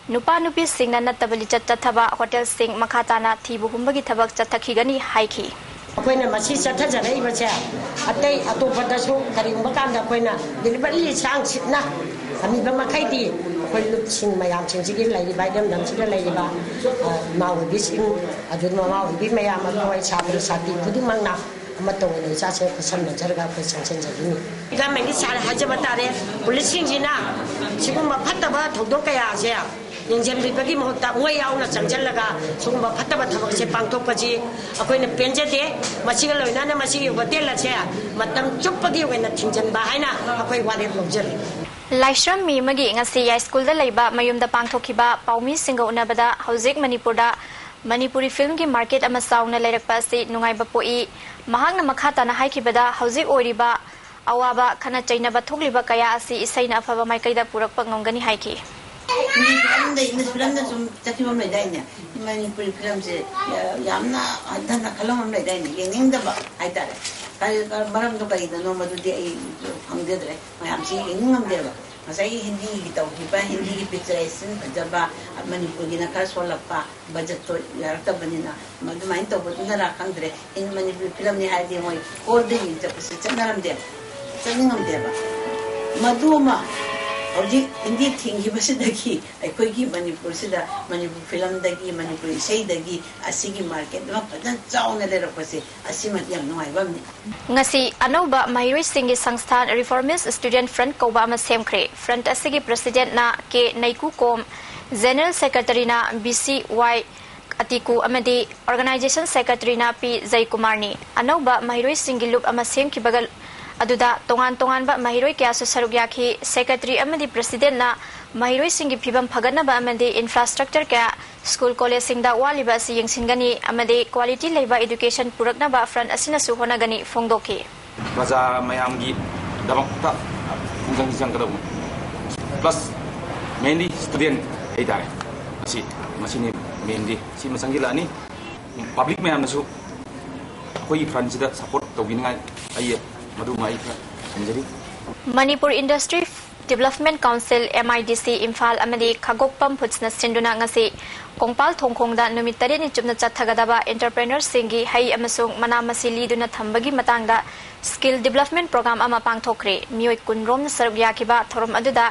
ꯅꯨꯄꯥ ꯅꯨꯄꯤꯁꯤꯡꯅ ꯅꯠꯇꯕ ꯂꯤꯆꯠ ꯆꯠꯊꯕ ꯍꯣꯇꯦꯜꯁꯤꯡ ꯃꯈꯥ ꯇꯥꯅ ꯊꯤꯕ ꯍꯨꯝꯕꯒꯤ ꯊꯕꯛ ꯆꯠꯊꯈꯤꯒꯅꯤ ꯍꯥꯏꯈꯤ꯫ ꯑꯩꯈꯣꯏꯅ ꯃꯁꯤ ꯆꯠꯊꯖꯔꯛꯏꯕꯁꯦ ꯑꯇꯩ ꯑꯇꯣꯞꯄꯗꯁꯨ ꯀꯔꯤꯒꯨꯝꯕ ꯀꯥꯟꯗ ꯑꯩꯈꯣꯏꯅ deliberately ꯆꯥꯡ ꯁꯤꯠꯅ ꯊꯝꯃꯤꯕ ꯃꯈꯩꯗꯤ ꯑꯩꯈꯣꯏ ꯂꯨꯞꯁꯤꯡ ꯃꯌꯥꯝꯁꯤꯡꯁꯤꯒꯤ ꯂꯩꯔꯤꯕ ꯏꯔꯝꯗꯝꯁꯤꯗ ꯂꯩꯔꯤꯕ ꯏꯃꯥ ꯑꯣꯏꯕꯤꯁꯤꯡ ꯑꯗꯨ ꯃꯃꯥ ꯑꯣꯏꯕꯤ ꯃꯌꯥꯝ ꯑꯩꯈꯣꯏ ꯁꯥꯇ꯭ꯔ ꯁꯥꯇ꯭ꯔꯤ ꯈꯨꯗꯤꯡꯃꯛꯅ ꯑꯃꯠꯇ ꯑꯣꯏꯅ ꯏꯆꯥꯁꯦ ꯈꯨꯠꯁꯝꯅꯖꯔꯒ ꯑꯩꯈꯣꯏ ꯆꯪꯁꯤꯟꯖꯈꯤꯅꯤ꯫ ꯒꯃꯦꯟꯒꯤ ꯁꯥꯔ ꯍꯥꯏꯖꯕ ꯇꯥꯔꯦ, ꯄꯨꯂꯤꯁꯁꯤꯡꯁꯤꯅ ꯁꯤꯒꯨꯝꯕ ꯐꯠꯇꯕ ꯊꯧꯗꯣꯛ ꯀꯌꯥꯁꯦ ꯌꯦꯡꯁꯤꯟꯕꯤꯕꯒꯤ ꯃꯍꯨꯠꯇ ꯃꯣꯏ ꯌꯥꯎꯅ ꯆꯪꯁꯤꯜꯂꯒ ꯁꯤꯒꯨꯝꯕ ꯐꯠꯇꯕ ꯊꯕꯛꯁꯦ ꯄꯥꯡꯊꯣꯛꯄꯁꯤ ꯑꯩꯈꯣꯏꯅ ꯄꯦꯟꯖꯗꯦ꯫ ꯃꯁꯤꯒ ꯂꯣꯏꯅꯅ ꯃꯁꯤꯒꯤ ꯍꯣꯇꯦꯜ ꯑꯁꯦ ꯃꯇꯝ ꯆꯨꯞꯄꯒꯤ ꯑꯣꯏꯅ ꯊꯤꯡꯖꯤꯟꯕ ꯍꯥꯏꯅ ꯑꯩꯈꯣꯏ ꯋꯥꯔꯦꯞ ꯂꯧꯖꯔꯤ꯫ ꯂꯥꯏꯁ꯭ꯔꯝ ꯃꯤ ꯑꯃꯒꯤ ꯉꯁꯤ ꯌꯥꯏꯁ꯭ꯀꯨꯜꯗ ꯂꯩꯕ ꯃꯌꯨꯝꯗ ꯄꯥꯡꯊꯣꯛꯈꯤꯕ ꯄꯥꯎꯃꯤꯁꯤꯡꯒ ꯎꯅꯕꯗ ꯍꯧꯖꯤꯛ ꯃꯅꯤꯄꯨꯔꯗ ꯃꯅꯤꯄꯨꯔꯤ ꯐꯤꯜꯝꯒꯤ ꯃꯥꯔꯀꯦꯠ ꯑꯃ ꯆꯥꯎꯅ ꯂꯩꯔꯛꯄ ꯑꯁꯤ ꯅꯨꯡꯉꯥꯏꯕ ꯄꯣꯛꯏ꯫ ꯃꯍꯥꯛꯅ ꯃꯈꯥ ꯇꯥꯅ ꯍꯥꯏꯈꯤꯕꯗ ꯍꯧꯖꯤꯛ ꯑꯣꯏꯔꯤꯕ ꯑꯋꯥꯕ, ꯈꯠꯅ ꯆꯩꯅꯕ ꯊꯣꯛꯂꯤꯕ ꯀꯌꯥ ꯑꯁꯤ ꯏꯁꯩꯅ ꯑꯐꯕ ꯃꯥꯏꯀꯩꯗ ꯄꯨꯔꯛꯄ ꯉꯝꯒꯅꯤ ꯍꯥꯏꯈꯤ꯫ ꯍꯤꯟꯗꯤ ꯐꯤꯂꯝꯗ, ꯏꯪꯂꯤꯁ ꯐꯤꯂꯝꯗ ꯁꯨꯝ ꯆꯠꯈꯤꯕ ꯑꯃ ꯂꯩꯗꯥꯏꯅꯦ? ꯃꯅꯤꯄꯨꯔꯤ ꯐꯤꯂꯝꯁꯦ ꯌꯥꯝꯅ ꯍꯟꯊꯅ ꯈꯜꯂꯝꯕ ꯑꯃ ꯂꯩꯗꯥꯏꯅꯦ? ꯌꯦꯡꯅꯤꯡꯗꯕ ꯍꯥꯏꯇꯥꯔꯦ꯫ ꯀꯔꯤ-, ꯀꯔꯤ-, ꯃꯔꯝꯗꯣ ꯀꯔꯤꯗꯅꯣ ꯃꯗꯨꯗꯤ ꯑꯩ ꯈꯪꯖꯗ꯭ꯔꯦ꯫ ꯃꯌꯥꯝꯁꯤ ꯌꯦꯡꯅꯤꯡꯉꯝꯗꯦꯕ꯫ ꯉꯁꯥꯏꯒꯤ ꯍꯤꯟꯗꯤꯒꯤ ꯇꯧꯈꯤꯕ, ꯍꯤꯟꯗꯤꯒꯤ ꯄꯤꯛꯆꯔꯥꯏꯖꯦꯁꯟ ꯐꯖꯕ, ꯃꯅꯤꯄꯨꯔꯒꯤꯅ ꯈꯔ ꯁꯣꯜꯂꯛꯄ, ꯕꯖꯦꯠꯇꯣ ꯌꯥꯔꯛꯇꯕꯅꯤꯅ, ꯃꯗꯨꯃꯥꯏꯅ ꯇꯧꯕꯗꯨꯅꯔꯥ ꯈꯪꯗ꯭ꯔꯦ꯫ ꯏꯟ-, ꯃꯅꯤꯄꯨꯔꯤ ꯐꯤꯂꯝꯅꯤ ꯍꯥꯏꯔꯗꯤ ꯃꯣꯏ ꯍꯣꯜꯗ ꯌꯦꯡ ꯆꯠꯄꯁꯦ ꯆꯠꯅꯔꯝꯗꯦꯕ, ꯆꯠꯅꯤꯡꯉꯝꯗꯦꯕ꯫ ꯃꯗꯨ ꯑꯃ ꯍꯧꯖꯤꯛ ꯍꯤꯟꯗꯤ ꯊꯤꯡꯈꯤꯕꯁꯤꯗꯒꯤ ꯑꯩꯈꯣꯏꯒꯤ ꯃꯅꯤꯄꯨꯔꯁꯤꯗ ꯃꯅꯤꯄꯨꯔ ꯐꯤꯂꯝꯗꯒꯤ, ꯃꯅꯤꯄꯨꯔ ꯏꯁꯩꯗꯒꯤ ꯑꯁꯤꯒꯤ ꯃꯥꯔꯀꯦꯠ ꯑꯃ ꯐꯖꯅ ꯆꯥꯎꯅ ꯂꯩꯔꯛꯄꯁꯦ, ꯑꯁꯤꯃꯗꯤ ꯌꯥꯝ ꯅꯨꯡꯉꯥꯏꯕ ꯑꯃꯅꯤ꯫ ꯉꯁꯤ ꯑꯅꯧꯕ ꯃꯍꯩꯔꯣꯏꯁꯤꯡꯒꯤ ꯁꯪꯁꯊꯥꯟ Reformist Student Front ꯀꯧꯕ ꯑꯃ ꯁꯦꯝꯈ꯭ꯔꯦ꯫ ꯐ꯭ꯔꯟꯠ ꯑꯁꯤꯒꯤ ꯄ꯭ꯔꯦꯁꯤꯗꯦꯟꯠꯅ ꯀꯦ ꯅꯩꯀꯨꯀꯣꯝ, ꯖꯦꯅꯔꯦꯜ ꯁꯦꯀ꯭ꯔꯦꯇꯔꯤꯅ ꯕꯤ ꯁꯤ ꯋꯥꯏ ꯑꯇꯤꯀꯨ ꯑꯃꯗꯤ ꯑꯣꯔꯒꯅꯥꯏꯖꯦꯁꯟ ꯁꯦꯀ꯭ꯔꯦꯇꯔꯤꯅ ꯄꯤ ꯖꯩꯀꯨꯃꯥꯔꯅꯤ꯫ ꯑꯅꯧꯕ ꯃꯍꯩꯔꯣꯏꯁꯤꯡꯒꯤ ꯂꯨꯞ ꯑꯃ ꯁꯦꯝꯈꯤꯕꯒ ꯑꯗꯨꯗ ꯇꯣꯉꯥꯟ ꯇꯣꯉꯥꯟꯕ ꯃꯍꯩꯔꯣꯏ ꯀꯌꯥꯁꯨ ꯁꯔꯨꯛ ꯌꯥꯈꯤ꯫ ꯁꯦꯀ꯭ꯔꯦꯇꯔꯤ ꯑꯃꯗꯤ ꯄ꯭ꯔꯦꯁꯤꯗꯦꯟꯠꯅ ꯃꯍꯩꯔꯣꯏꯁꯤꯡꯒꯤ ꯐꯤꯕꯝ ꯐꯒꯠꯅꯕ ꯑꯃꯗꯤ ꯏꯟꯐ꯭ꯔꯥꯁ꯭ꯇ꯭ꯔꯛꯆꯔ ꯀꯌꯥ, ꯁ꯭ꯀꯨꯜ ꯀꯣꯂꯦꯖꯁꯤꯡꯗ ꯋꯥꯠꯂꯤꯕ ꯑꯁꯤ ꯌꯦꯡꯁꯤꯟꯒꯅꯤ ꯑꯃꯗꯤ ꯀ꯭ꯋꯥꯂꯤꯇꯤ ꯂꯩꯕ ꯏꯗꯨꯀꯦꯁꯟ ꯄꯨꯔꯛꯅꯕ ꯐ꯭ꯔꯟꯠ ꯑꯁꯤꯅꯁꯨ ꯍꯣꯠꯅꯒꯅꯤ ꯐꯣꯡꯗꯣꯛꯈꯤ꯫ ꯄ꯭ꯔꯖꯥ ꯃꯌꯥꯝꯒꯤꯗꯃꯛꯇ ꯈꯣꯡꯖꯪꯁꯤ ꯆꯪꯒꯗꯧꯕꯅꯤ꯫ ꯄ꯭ꯂꯁ ꯃꯦꯟꯂꯤ ꯁ꯭ꯇꯨꯗꯦꯟꯠ ꯍꯥꯏꯇꯥꯔꯦ, ꯑꯁꯤ ꯃꯁꯤꯅꯤ ꯃꯦꯟꯗꯤ ꯁꯤꯃ ꯆꯪꯁꯤꯜꯂꯛꯑꯅꯤ꯫ ꯄꯕ꯭ꯂꯤꯛ ꯃꯌꯥꯝꯅꯁꯨ ꯑꯩꯈꯣꯏꯒꯤ ꯐ꯭ꯔꯟꯠꯁꯤꯗ ꯁꯄꯣꯔꯠ ꯇꯧꯕꯤꯅꯤꯡꯉꯥꯏ ꯑꯩ ꯃꯗꯨꯃ ꯑꯩ ꯈꯔ ꯊꯝꯖꯔꯤ꯫ Manipur industry development council, M I D ꯁꯤ, ꯏꯝꯐꯥꯜ ꯑꯃꯗꯤ ꯈꯥꯒꯣꯛꯄꯝ ꯐꯨꯗꯁꯅ ꯁꯤꯟꯗꯨꯅ ꯉꯁꯤ ꯀꯣꯡꯄꯥꯜ ꯊꯣꯡꯈꯣꯡꯗ ꯅꯨꯃꯤꯠ ꯇꯔꯦꯠꯅꯤ ꯆꯨꯞꯅ ꯆꯠꯊꯒꯗꯕ ꯑꯦꯟꯇꯔꯄ꯭ꯔꯦꯅꯔꯁꯤꯡꯒꯤ ꯍꯩ ꯑꯃꯁꯨꯡ ꯃꯅꯥ ꯃꯁꯤꯡ ꯂꯤꯗꯨꯅ ꯊꯝꯕꯒꯤ ꯃꯇꯥꯡꯗ ꯁ꯭ꯀꯤꯜ ꯗꯤꯕ꯭ꯂꯞꯃꯦꯟꯠ ꯄ꯭ꯔꯣꯒ꯭ꯔꯥꯝ ꯑꯃ ꯄꯥꯡꯊꯣꯛꯈ꯭ꯔꯦ꯫ ꯃꯤꯑꯣꯏ ꯀꯨꯟꯔꯣꯝꯅ ꯁꯔꯨꯛ ꯌꯥꯈꯤꯕ ꯊꯧꯔꯝ ꯑꯗꯨꯗ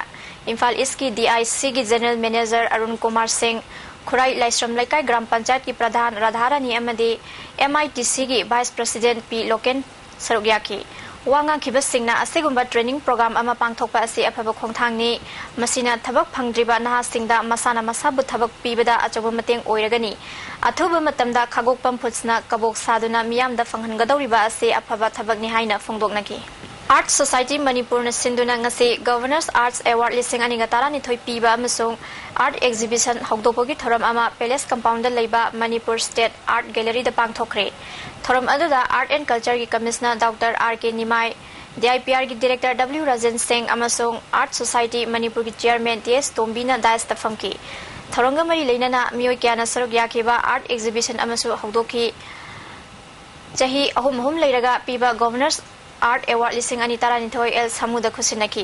ꯏꯝꯐꯥꯜ ꯏꯁ꯭ꯠꯀꯤ ꯗꯤ ꯑꯥꯏ ꯁꯤꯒꯤ ꯖꯦꯅꯔꯦꯜ ꯃꯦꯅꯦꯖꯔ ꯑꯔꯨꯟ ꯀꯨꯃꯥꯔ ꯁꯤꯡ, ꯈꯨꯔꯥꯏ ꯂꯥꯏꯁ꯭ꯔꯝ ꯂꯩꯀꯥꯏ ꯒ꯭ꯔꯥꯝ ꯄꯟꯆꯥꯌꯠꯀꯤ ꯄ꯭ꯔꯙꯥꯟ ꯔꯥꯙꯥꯔꯥꯅꯤ ꯑꯃꯗꯤ M I T C ꯒꯤ vice president P ꯂꯣꯀꯦꯟ ꯁꯔꯨꯛ ꯌꯥꯈꯤ꯫ ꯋꯥ ꯉꯥꯡꯈꯤꯕꯁꯤꯡꯅ ꯑꯁꯤꯒꯨꯝꯕ training program ꯑꯃ ꯄꯥꯡꯊꯣꯛꯄ ꯑꯁꯤ ꯑꯐꯕ ꯈꯣꯡꯊꯥꯡꯅꯤ꯫ ꯃꯁꯤꯅ ꯊꯕꯛ ꯐꯪꯗ꯭ꯔꯤꯕ ꯅꯍꯥꯁꯤꯡꯗ ꯃꯁꯥꯅ ꯃꯁꯥꯕꯨ ꯊꯕꯛ ꯄꯤꯕꯗ ꯑꯆꯧꯕ ꯃꯇꯦꯡ ꯑꯣꯏꯔꯒꯅꯤ꯫ ꯑꯊꯨꯕ ꯃꯇꯝꯗ ꯈꯥꯒꯣꯛꯄꯝ ꯐꯨꯗꯁꯅ ꯀꯕꯣꯛ ꯁꯥꯗꯨꯅ ꯃꯤꯌꯥꯝꯗ ꯐꯪꯍꯟꯒꯗꯧꯔꯤꯕ ꯑꯁꯤ ꯑꯐꯕ ꯊꯕꯛꯅꯤ ꯍꯥꯏꯅ ꯐꯣꯡꯗꯣꯛꯅꯈꯤ꯫ Art Society ꯃꯅꯤꯄꯨꯔꯅ ꯁꯤꯟꯗꯨꯅ ꯉꯁꯤ Governor's Arts Award ꯂꯤꯁꯤꯡ ꯑꯅꯤꯒ ꯇꯔꯥꯅꯤꯊꯣꯏ ꯄꯤꯕ ꯑꯃꯁꯨꯡ art exhibition ꯍꯧꯗꯣꯛꯄꯒꯤ ꯊꯧꯔꯝ ꯑꯃ Palace Compound ꯗ ꯂꯩꯕ Manipur State Art Gallery ꯗ ꯄꯥꯡꯊꯣꯛꯈ꯭ꯔꯦ꯫ ꯊꯧꯔꯝ ꯑꯗꯨꯗ Art and Culture ꯒꯤ Commissioner Doctor R K Nimai, D I P R ꯒꯤ Director W ꯔꯥꯖꯦꯟ ꯁꯤꯡ ꯑꯃꯁꯨꯡ Art Society ꯃꯅꯤꯄꯨꯔꯒꯤ Chairman T S ꯇꯣꯝꯕꯤꯅ dais ꯇ ꯐꯝꯈꯤ꯫ ꯊꯧꯔꯝꯒ ꯃꯔꯤ ꯂꯩꯅꯅ ꯃꯤꯑꯣꯏ ꯀꯌꯥꯅ ꯁꯔꯨꯛ ꯌꯥꯈꯤꯕ art exhibition ꯑꯃꯁꯨ ꯍꯧꯗꯣꯛꯈꯤ꯫ ꯆꯍꯤ ꯑꯍꯨꯝ ꯑꯍꯨꯝ ꯂꯩꯔꯒ ꯄꯤꯕ Governor's Art Award ꯂꯤꯁꯤꯡ ꯑꯅꯤ ꯇꯔꯥꯅꯤꯊꯣꯏ L ꯁꯥꯃꯨꯗ ꯈꯨꯠꯁꯤꯟꯅꯈꯤ꯫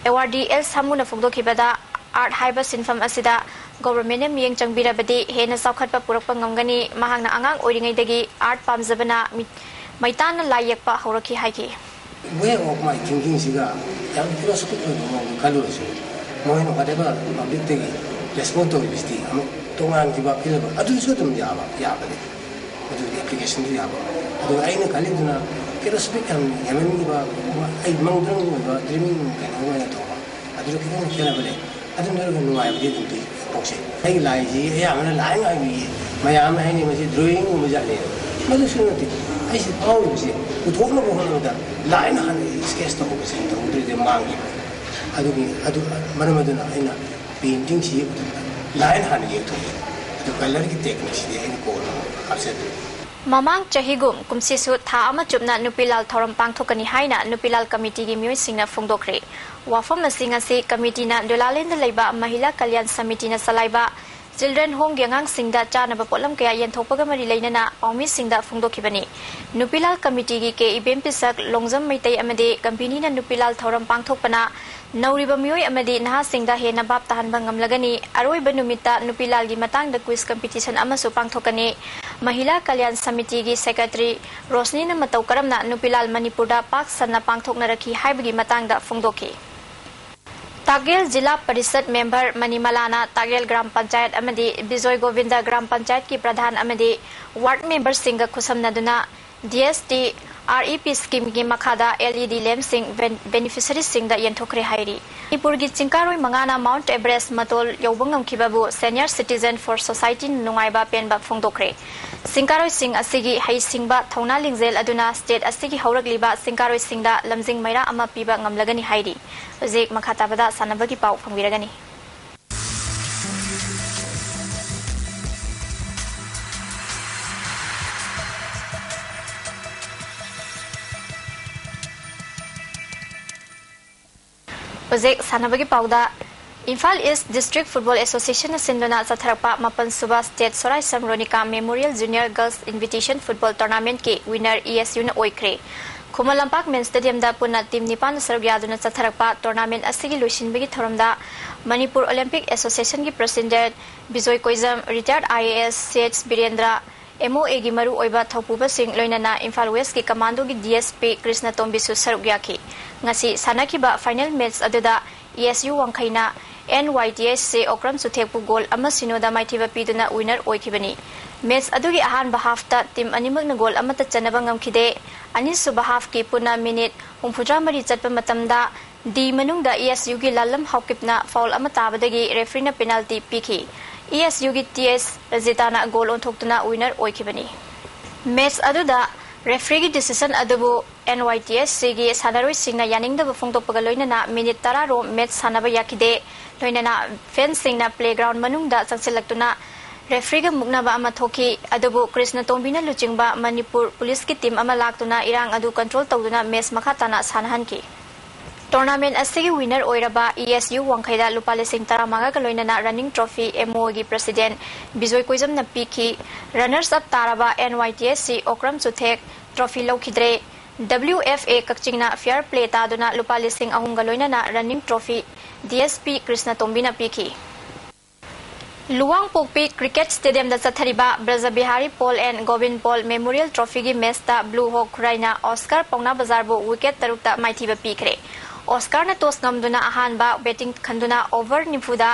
Awardee L ꯁꯥꯃꯨꯅ ꯐꯣꯡꯗꯣꯛꯈꯤꯕꯗ, art ꯍꯥꯏꯕ ꯁꯤꯟꯐꯝ ꯑꯁꯤꯗ government ꯅ ꯃꯤꯠꯌꯦꯡ ꯆꯪꯕꯤꯔꯕꯗꯤ ꯍꯦꯟꯅ ꯆꯥꯎꯈꯠꯄ ꯄꯨꯔꯛꯄ ꯉꯝꯒꯅꯤ꯫ ꯃꯍꯥꯛꯅ ꯑꯉꯥꯡ ꯑꯣꯏꯔꯤꯉꯩꯗꯒꯤ art ꯄꯥꯝꯖꯕꯅ ꯃꯤ-, ꯃꯩꯇꯥꯟꯅ ꯂꯥꯏ ꯌꯦꯛꯄ ꯍꯧꯔꯛꯈꯤ ꯍꯥꯏꯈꯤ꯫ Way of my thinking ꯁꯤꯒ ꯌꯥꯝ philosophic ꯑꯣꯏꯕ ꯃꯑꯣꯡꯗ ꯈꯜꯂꯨꯔꯁꯨ, ꯃꯣꯏꯅ whatever public ꯇꯒꯤ respond ꯇꯧꯔꯤꯕꯁꯤꯗꯤ ꯑꯃꯨꯛ ꯇꯣꯉꯥꯟꯈꯤꯕ ꯐꯤꯜ ꯑꯃ, ꯑꯗꯨꯁꯨ ꯑꯗꯨꯝ ꯌꯥꯕ, ꯌꯥꯕꯅꯤ꯫ ꯑꯗꯨꯒꯤ application ꯗꯨ ꯌꯥꯕ꯫ ꯑꯗꯨꯒ ꯑꯩꯅ ꯈꯜꯂꯤꯗꯨꯅ philosophic ꯌꯥꯝ ꯌꯥꯝꯃꯟꯈꯤꯕ, ꯑꯩ ꯃꯪꯗ꯭ꯔꯪ ꯑꯣꯏꯕ, dreaming ꯀꯩꯅꯣ ꯑꯣꯏꯅ ꯇꯧꯕ꯫ ꯑꯗꯨꯗ ꯈꯤꯇꯪ ꯈꯦꯠꯅꯕ ꯂꯩ꯫ ꯑꯗꯨ ꯅꯠꯇ꯭ꯔꯒ ꯅꯨꯡꯉꯥꯏꯕꯗꯤ ꯑꯗꯨꯝ ꯄꯤ ꯄꯣꯛꯁꯦ꯫ ꯑꯩꯒꯤ ꯂꯥꯏꯁꯤ ꯑꯌꯥꯝꯕꯅ line ꯉꯥꯛ ꯌꯦꯛꯏ꯫ ꯃꯌꯥꯝꯅ ꯍꯥꯏꯅꯩ ꯃꯁꯤ drawing ꯒꯨꯝꯕ ꯖꯥꯠꯅꯦ꯫ ꯃꯗꯨꯁꯨ ꯅꯠꯇꯦ꯫ ꯑꯩꯁꯤ ꯐꯥꯎꯔꯤꯕꯁꯤ ꯄꯨꯊꯣꯛꯅꯕ ꯍꯣꯠꯅꯕꯗ line ꯍꯥꯟꯅ sketch ꯇꯧꯍꯧꯕꯁꯦ ꯇꯧꯍꯧꯗ꯭ꯔꯗꯤ ꯃꯥꯡꯉꯦꯕ꯫ ꯑꯗꯨꯒꯤ, ꯑꯗꯨ ꯃꯔꯝ ꯑꯗꯨꯅ ꯑꯩꯅ painting ꯁꯤ ꯌꯦꯛꯄꯗ line ꯍꯥꯟꯅ ꯌꯦꯛꯊꯣꯛꯏ꯫ ꯑꯗꯨ colour ꯒꯤ technique ꯁꯤꯗꯤ ꯑꯩꯅ ꯀꯣꯟꯅ ꯍꯥꯞꯆꯗꯣꯏꯅꯤ꯫ ꯃꯃꯥꯡ ꯆꯍꯤꯒꯨꯝ ꯀꯨꯝꯁꯤꯁꯨ ꯊꯥ ꯑꯃ ꯆꯨꯞꯅ ꯅꯨꯄꯤ ꯂꯥꯜ ꯊꯧꯔꯝ ꯄꯥꯡꯊꯣꯛꯀꯅꯤ ꯍꯥꯏꯅ ꯅꯨꯄꯤ ꯂꯥꯜ committee ꯒꯤ ꯃꯤꯑꯣꯏꯁꯤꯡꯅ ꯐꯣꯡꯗꯣꯛꯈ꯭ꯔꯦ꯫ ꯋꯥꯐꯝ ꯑꯁꯤ ꯉꯁꯤ committee ꯅ ꯗꯨꯂꯥꯂꯦꯟꯗ ꯂꯩꯕ ꯃꯍꯤꯂꯥ ꯀꯜꯌꯥꯟ ꯁꯃꯤꯇꯤꯅ ꯆꯂꯥꯏꯕ Children Home ꯒꯤ ꯑꯉꯥꯡꯁꯤꯡꯗ ꯆꯥꯅꯕ ꯄꯣꯠꯂꯝ ꯀꯌꯥ ꯌꯦꯟꯊꯣꯛꯄꯒ ꯃꯔꯤ ꯂꯩꯅꯅ ꯄꯥꯎꯃꯤꯁꯤꯡꯗ ꯐꯣꯡꯗꯣꯛꯈꯤꯕꯅꯤ꯫ ꯅꯨꯄꯤ ꯂꯥꯜ committee ꯒꯤ ꯀꯦ ꯏꯕꯦꯝ ꯄꯤꯁꯛ, ꯂꯣꯡꯖꯝ ꯃꯩꯇꯩ ꯑꯃꯗꯤ ꯀꯝꯄꯦꯅꯤꯅ ꯅꯨꯄꯤ ꯂꯥꯜ ꯊꯧꯔꯝ ꯄꯥꯡꯊꯣꯛꯄꯅ ꯅꯧꯔꯤꯕ ꯃꯤꯑꯣꯏ ꯑꯃꯗꯤ ꯅꯍꯥꯁꯤꯡꯗ ꯍꯦꯟꯅ ꯚꯥꯞ ꯇꯥꯍꯟꯕ ꯉꯝꯂꯒꯅꯤ꯫ ꯑꯔꯣꯏꯕ ꯅꯨꯃꯤꯠꯇ ꯅꯨꯄꯤ ꯂꯥꯜꯒꯤ ꯃꯇꯥꯡꯗ quiz competition ꯑꯃꯁꯨ ꯄꯥꯡꯊꯣꯛꯀꯅꯤ꯫ ꯃꯍꯤꯂꯥ ꯀꯜꯌꯥꯟ ꯁꯃꯤꯇꯤꯒꯤ secretary ꯔꯣꯁꯅꯤꯅ ꯃꯇꯧ ꯀꯔꯝꯅ ꯅꯨꯄꯤ ꯂꯥꯜ ꯃꯅꯤꯄꯨꯔꯗ ꯄꯥꯛ ꯁꯟꯅ ꯄꯥꯡꯊꯣꯛꯅꯔꯛꯈꯤ ꯍꯥꯏꯕꯒꯤ ꯃꯇꯥꯡꯗ ꯐꯣꯡꯗꯣꯛꯈꯤ꯫ ꯇꯥꯒꯦꯜ ꯖꯤꯂꯥ ꯄꯔꯤꯁꯠ ꯃꯦꯝꯕꯔ ꯃꯅꯤꯃꯂꯥꯅ ꯇꯥꯒꯦꯜ ꯒ꯭ꯔꯥꯝ ꯄꯟꯆꯥꯌꯠ ꯑꯃꯗꯤ ꯕꯤꯖꯣꯏ ꯒꯣꯕꯤꯟꯗ ꯒ꯭ꯔꯥꯝ ꯄꯟꯆꯥꯌꯠꯀꯤ ꯄ꯭ꯔꯙꯥꯟ ꯑꯃꯗꯤ ꯋꯥꯔꯗ ꯃꯦꯝꯕꯔꯁꯤꯡꯒ ꯈꯨꯠꯁꯝꯅꯗꯨꯅ D S T R E P ꯁ꯭ꯀꯤꯝꯒꯤ ꯃꯈꯥꯗ ꯑꯦꯜ ꯏ ꯗꯤ ꯂꯦꯝꯞꯁꯤꯡ ꯕꯦꯟ-, ꯕꯦꯅꯤꯐꯤꯁꯔꯤꯁꯤꯡꯗ ꯌꯦꯟꯊꯣꯛꯈ꯭ꯔꯦ ꯍꯥꯏꯔꯤ꯫ ꯃꯅꯤꯄꯨꯔꯒꯤ ꯆꯤꯡꯀꯥꯔꯣꯏ ꯃꯉꯥꯅ ꯃꯥꯎꯟꯠ ꯑꯦꯚꯔꯦꯁ ꯃꯇꯣꯜ ꯌꯧꯕ ꯉꯝꯈꯤꯕꯕꯨ ꯁꯦꯅꯤꯌꯔ ꯁꯤꯇꯤꯖꯟ ꯐꯣꯔ ꯁꯣꯁꯥꯏꯇꯤꯅ ꯅꯨꯡꯉꯥꯏꯕ ꯄꯦꯟꯕ ꯐꯣꯡꯗꯣꯛꯈ꯭ꯔꯦ꯫ ꯆꯤꯡꯀꯥꯔꯣꯏꯁꯤꯡ ꯑꯁꯤꯒꯤ ꯍꯩꯁꯤꯡꯕ, ꯊꯧꯅꯥ ꯂꯤꯡꯖꯦꯜ ꯑꯗꯨꯅ ꯁ꯭ꯇꯦꯠ ꯑꯁꯤꯒꯤ ꯍꯧꯔꯛꯂꯤꯕ ꯆꯤꯡꯀꯥꯔꯣꯏꯁꯤꯡꯗ ꯂꯝꯖꯤꯡ ꯃꯩꯔꯥ ꯑꯃ ꯄꯤꯕ ꯉꯝꯂꯒꯅꯤ ꯍꯥꯏꯔꯤ꯫ ꯍꯧꯖꯤꯛ ꯃꯈꯥ ꯇꯥꯕꯗ ꯁꯥꯟꯅꯕꯒꯤ ꯄꯥꯎ ꯐꯪꯕꯤꯔꯒꯅꯤ꯫ ꯍꯧꯖꯤꯛ ꯁꯥꯟꯅꯕꯒꯤ ꯄꯥꯎꯗ, ꯏꯝꯐꯥꯜ ꯏꯁ ꯗꯤꯁꯇ꯭ꯔꯤꯛ ꯐꯨꯠꯕꯣꯜ ꯑꯦꯁꯣꯁꯤꯌꯦꯁꯟꯅ ꯁꯤꯟꯗꯨꯅ ꯆꯠꯊꯔꯛꯄ ꯃꯥꯄꯟ ꯁꯨꯕ state Soraisam Ronika memorial junior girls invitation football ꯇꯣꯔꯅꯥꯃꯦꯟꯠꯀꯤ ꯋꯤꯟꯅꯔ ꯏ ꯑꯦꯁ ꯌꯨꯅ ꯑꯣꯏꯈ꯭ꯔꯦ꯫ ꯈꯨꯃꯟ ꯂꯝꯄꯥꯛ ꯃꯦꯟ ꯁ꯭ꯇꯦꯗꯤꯌꯝꯗ ꯄꯨꯟꯅ ꯇꯤꯝ ꯅꯤꯄꯥꯟꯅ ꯁꯔꯨꯛ ꯌꯥꯗꯨꯅ ꯆꯠꯊꯔꯛꯄ ꯇꯣꯔꯅꯥꯃꯦꯟꯠ ꯑꯁꯤꯒꯤ ꯂꯣꯏꯁꯤꯟꯕꯒꯤ ꯊꯧꯔꯝꯗ ꯃꯅꯤꯄꯨꯔ ꯑꯣꯂꯦꯝꯄꯤꯛ ꯑꯦꯁꯣꯁꯤꯌꯦꯁꯟꯒꯤ president Bijoy Koijam, retired I A S C H Birendra, M O ꯑꯦꯒꯤ ꯃꯔꯨꯑꯣꯏꯕ ꯊꯧꯄꯨꯕꯁꯤꯡ, ꯂꯣꯏꯅꯅ ꯏꯝꯐꯥꯜ ꯋꯦꯁ꯭ꯠꯀꯤ ꯀꯃꯥꯟꯗꯣꯒꯤ ꯗꯤ ꯑꯦꯁ ꯄꯤ ꯀ꯭ꯔꯤꯁꯅ ꯇꯣꯝꯕꯤꯁꯨ ꯁꯔꯨꯛ ꯌꯥꯈꯤ꯫ ꯉꯁꯤ ꯁꯥꯟꯅꯈꯤꯕ ꯐꯥꯏꯅꯦꯜ ꯃꯦꯆ ꯑꯗꯨꯗ ꯏ ꯑꯦꯁ ꯌꯨ ꯋꯥꯡꯈꯩꯅ N Y T S C Okram ꯆꯨꯊꯦꯛꯄꯨ goal ꯑꯃ ꯁꯤꯅꯣꯗ ꯃꯥꯏꯊꯤꯕ ꯄꯤꯗꯨꯅ ꯋꯤꯟꯅꯔ ꯑꯣꯏꯈꯤꯕꯅꯤ꯫ ꯃꯦꯆ ꯑꯗꯨꯒꯤ ꯑꯍꯥꯟꯕ ꯍꯥꯐꯇ ꯇꯤꯝ ꯑꯅꯤꯃꯛꯅ ꯒꯣꯜ ꯑꯃꯠꯇ ꯆꯟꯅꯕ ꯉꯝꯈꯤꯗꯦ꯫ ꯑꯅꯤꯁꯨꯕ ꯍꯥꯐꯀꯤ ꯄꯨꯟꯅ ꯃꯤꯅꯤꯠ ꯍꯨꯝꯐꯨꯇꯔꯥ ꯃꯔꯤ ꯆꯠꯄ ꯃꯇꯝꯗ ꯗꯤ ꯃꯅꯨꯡꯗ ꯏ ꯑꯦꯁ ꯌꯨꯒꯤ ꯂꯥꯜꯂꯝ ꯍꯥꯎꯀꯤꯞꯅ ꯐꯥꯎꯜ ꯑꯃ ꯇꯥꯕꯗꯒꯤ ꯔꯦꯐ꯭ꯔꯤꯅ ꯄꯦꯅꯥꯜꯇꯤ ꯄꯤꯈꯤ꯫ ꯏ ꯑꯦꯁ ꯌꯨꯒꯤ ꯇꯤ ꯑꯦꯁ ꯔꯖꯤꯇꯥꯅ ꯒꯣꯜ ꯑꯣꯟꯊꯣꯛꯇꯨꯅ ꯋꯤꯟꯅꯔ ꯑꯣꯏꯈꯤꯕꯅꯤ꯫ ꯃꯦꯆ ꯑꯗꯨꯗ ꯔꯦꯐ꯭ꯔꯤꯒꯤ ꯗꯤꯁꯤꯁꯟ ꯑꯗꯨꯕꯨ ꯑꯦꯟ ꯋꯥꯏ ꯇꯤ ꯑꯦꯁ ꯁꯤꯒꯤ ꯁꯥꯟꯅꯔꯣꯏꯁꯤꯡꯅ ꯌꯥꯅꯤꯡꯗꯕ ꯐꯣꯡꯗꯣꯛꯄꯒ ꯂꯣꯏꯅꯅ ꯃꯤꯅꯤꯠ ꯇꯔꯥ ꯔꯣꯝ ꯃꯦꯆ ꯁꯥꯟꯅꯕ ꯌꯥꯈꯤꯗꯦ꯫ ꯂꯣꯏꯅꯅ ꯐꯦꯟꯁꯤꯡꯅ ꯄ꯭ꯂꯦꯒ꯭ꯔꯥꯎꯟ ꯃꯅꯨꯡꯗ ꯆꯪꯁꯤꯜꯂꯛꯇꯨꯅ ꯔꯦꯐ꯭ꯔꯤꯒ ꯃꯨꯛꯅꯕ ꯑꯃ ꯊꯣꯛꯈꯤ꯫ ꯑꯗꯨꯕꯨ ꯀ꯭ꯔꯤꯁꯅ ꯇꯣꯝꯕꯤꯅ ꯂꯨꯆꯤꯡꯕ ꯃꯅꯤꯄꯨꯔ ꯄꯨꯂꯤꯁꯀꯤ ꯇꯤꯝ ꯑꯃ ꯂꯥꯛꯇꯨꯅ ꯏꯔꯥꯡ ꯑꯗꯨ ꯀꯟꯇ꯭ꯔꯣꯜ ꯇꯧꯗꯨꯅ ꯃꯦꯆ ꯃꯈꯥ ꯇꯥꯅ ꯁꯥꯟꯅꯍꯟꯈꯤ꯫ ꯇꯣꯔꯅꯥꯃꯦꯟꯠ ꯑꯁꯤꯒꯤ ꯋꯤꯟꯅꯔ ꯑꯣꯏꯔꯕ ꯏ ꯑꯦꯁ ꯌꯨ ꯋꯥꯡꯈꯩꯗ ꯂꯨꯄꯥ ꯂꯤꯁꯤꯡ ꯇꯔꯥꯃꯉꯥꯒ ꯂꯣꯏꯅꯅ ꯔꯟꯅꯤꯡ ꯇ꯭ꯔꯣꯐꯤ ꯑꯦꯝ ꯑꯣꯒꯤ ꯄ꯭ꯔꯦꯁꯤꯗꯦꯟꯠ ꯕꯤꯖꯣꯏ ꯀꯣꯏꯖꯝꯅ ꯄꯤꯈꯤ꯫ ꯔꯟꯅꯔꯁ ꯑꯞ ꯇꯥꯔꯕ N Y T S C Okram ꯆꯨꯊꯦꯛ ꯇ꯭ꯔꯣꯐꯤ ꯂꯧꯈꯤꯗ꯭ꯔꯦ꯫ ꯗꯕ꯭ꯂꯤꯎ ꯑꯦꯐ ꯑꯦ ꯀꯛꯆꯤꯡꯅ ꯐꯤꯌꯔ ꯄ꯭ꯂꯦ ꯇꯥꯗꯨꯅ ꯂꯨꯄꯥ ꯂꯤꯁꯤꯡ ꯑꯍꯨꯝꯒ ꯂꯣꯏꯅꯅ running trophy D S P Krishna ꯇꯣꯝꯕꯤꯅ ꯄꯤꯈꯤ꯫ ꯂꯨꯋꯥꯡꯄꯣꯛꯄꯤ ꯀ꯭ꯔꯤꯀꯦꯠ ꯁ꯭ꯇꯦꯗꯤꯌꯝꯗ ꯆꯠꯊꯔꯤꯕ ꯕ꯭ꯔꯖꯕꯤꯍꯥꯔꯤ ꯄꯣꯜ ꯑꯦꯟ ꯒꯣꯕꯤꯟ ꯄꯣꯜ ꯃꯦꯃꯣꯔꯤꯌꯦꯜ ꯇ꯭ꯔꯣꯐꯤꯒꯤ ꯃꯦꯆꯇ ꯕ꯭ꯂꯨ ꯍꯣꯛ ꯈꯨꯔꯥꯏꯅ ꯑꯣꯁꯀꯥꯔ ꯄꯥꯎꯅꯥ ꯕꯖꯥꯔꯕꯨ ꯋꯤꯀꯦꯠ ꯇꯔꯨꯛꯇ ꯃꯥꯏꯊꯤꯕ ꯄꯤꯈ꯭ꯔꯦ꯫ ꯑꯣꯁꯀꯥꯔꯅ ꯇꯣꯁ ꯉꯝꯗꯨꯅ ꯑꯍꯥꯟꯕ ꯕꯦꯇꯤꯡ ꯈꯟꯗꯨꯅ ꯑꯣꯚꯔ ꯅꯤꯐꯨꯗ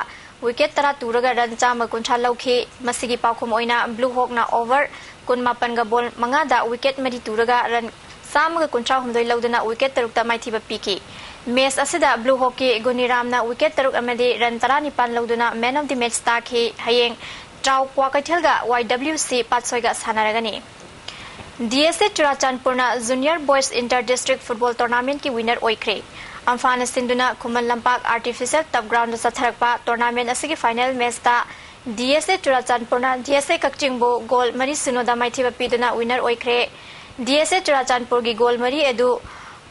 ꯋꯤꯀꯦꯠ ꯇꯔꯥ ꯇꯨꯔꯒ ꯔꯟ ꯆꯥꯝꯃ ꯀꯨꯟꯊ꯭ꯔꯥ ꯂꯧꯈꯤ꯫ ꯃꯁꯤꯒꯤ ꯄꯥꯎꯈꯨꯝ ꯑꯣꯏꯅ ꯕ꯭ꯂꯨ ꯍꯣꯛꯅ ꯑꯣꯚꯔ ꯀꯨꯟꯃꯥꯄꯟꯒ ꯕꯣꯜ ꯃꯉꯥꯗ ꯋꯤꯀꯦꯠ ꯃꯔꯤ ꯇꯨꯔꯒ ꯔꯟ ꯆꯥꯝꯃꯒ ꯀꯨꯟꯊ꯭ꯔꯥ ꯍꯨꯝꯗꯣꯏ ꯂꯧꯗꯨꯅ ꯋꯤꯀꯦꯠ ꯇꯔꯨꯛꯇ ꯃꯥꯏꯊꯤꯕ ꯄꯤꯈꯤ꯫ ꯃꯦꯆ ꯑꯁꯤꯗ ꯕ꯭ꯂꯨ ꯍꯣꯛꯀꯤ ꯒꯨꯅꯤꯔꯥꯝꯅ ꯋꯤꯀꯦꯠ ꯇꯔꯨꯛ ꯑꯃꯗꯤ ꯔꯟ ꯇꯔꯥꯅꯤꯄꯥꯟ ꯂꯧꯗꯨꯅ ꯃꯦꯟ ꯑꯣꯐ ꯗꯤ ꯃꯦꯆ ꯇꯥꯈꯤ꯫ ꯍꯌꯦꯡ ꯇ꯭ꯔꯥꯎ ꯀ꯭ꯋꯥꯀꯩꯊꯦꯜꯒ ꯋꯥꯏ ꯗꯕ꯭ꯂꯤꯎ ꯁꯤ ꯄꯥꯠꯁꯣꯏꯒ ꯁꯥꯟꯅꯔꯒꯅꯤ꯫ ꯗꯤ ꯑꯦꯁ ꯑꯦ ꯆꯨꯔꯥꯆꯥꯟꯄꯨꯔꯅ junior boys inter district football ꯇꯣꯔꯅꯥꯃꯦꯟꯠꯀꯤ ꯋꯤꯟꯅꯔ ꯑꯣꯏꯈ꯭ꯔꯦ꯫ ꯑꯝꯐꯥꯅ ꯁꯤꯟꯗꯨꯅ ꯈꯨꯃꯟ ꯂꯝꯄꯥꯛ ꯑꯥꯔꯇꯤꯐꯤꯁꯤꯌꯦꯜ ꯇꯞ ꯒ꯭ꯔꯥꯎꯟꯗ ꯆꯠꯊꯔꯛꯄ ꯇꯣꯔꯅꯥꯃꯦꯟꯠ ꯑꯁꯤꯒꯤ ꯐꯥꯏꯅꯦꯜ ꯃꯦꯆꯇ ꯗꯤ ꯑꯦꯁ ꯑꯦ ꯆꯨꯔꯥꯆꯥꯟꯄꯨꯔꯅ ꯗꯤ ꯑꯦꯁ ꯑꯦ ꯀꯛꯆꯤꯡꯕꯨ ꯒꯣꯜ ꯃꯔꯤ ꯁꯤꯅꯣꯗ ꯃꯥꯏꯊꯤꯕ ꯄꯤꯗꯨꯅ ꯋꯤꯟꯅꯔ ꯑꯣꯏꯈ꯭ꯔꯦ꯫ ꯗꯤ ꯑꯦꯁ ꯑꯦ ꯆꯨꯔꯥꯆꯥꯟꯄꯨꯔꯒꯤ ꯒꯣꯜ ꯃꯔꯤ ꯑꯗꯨ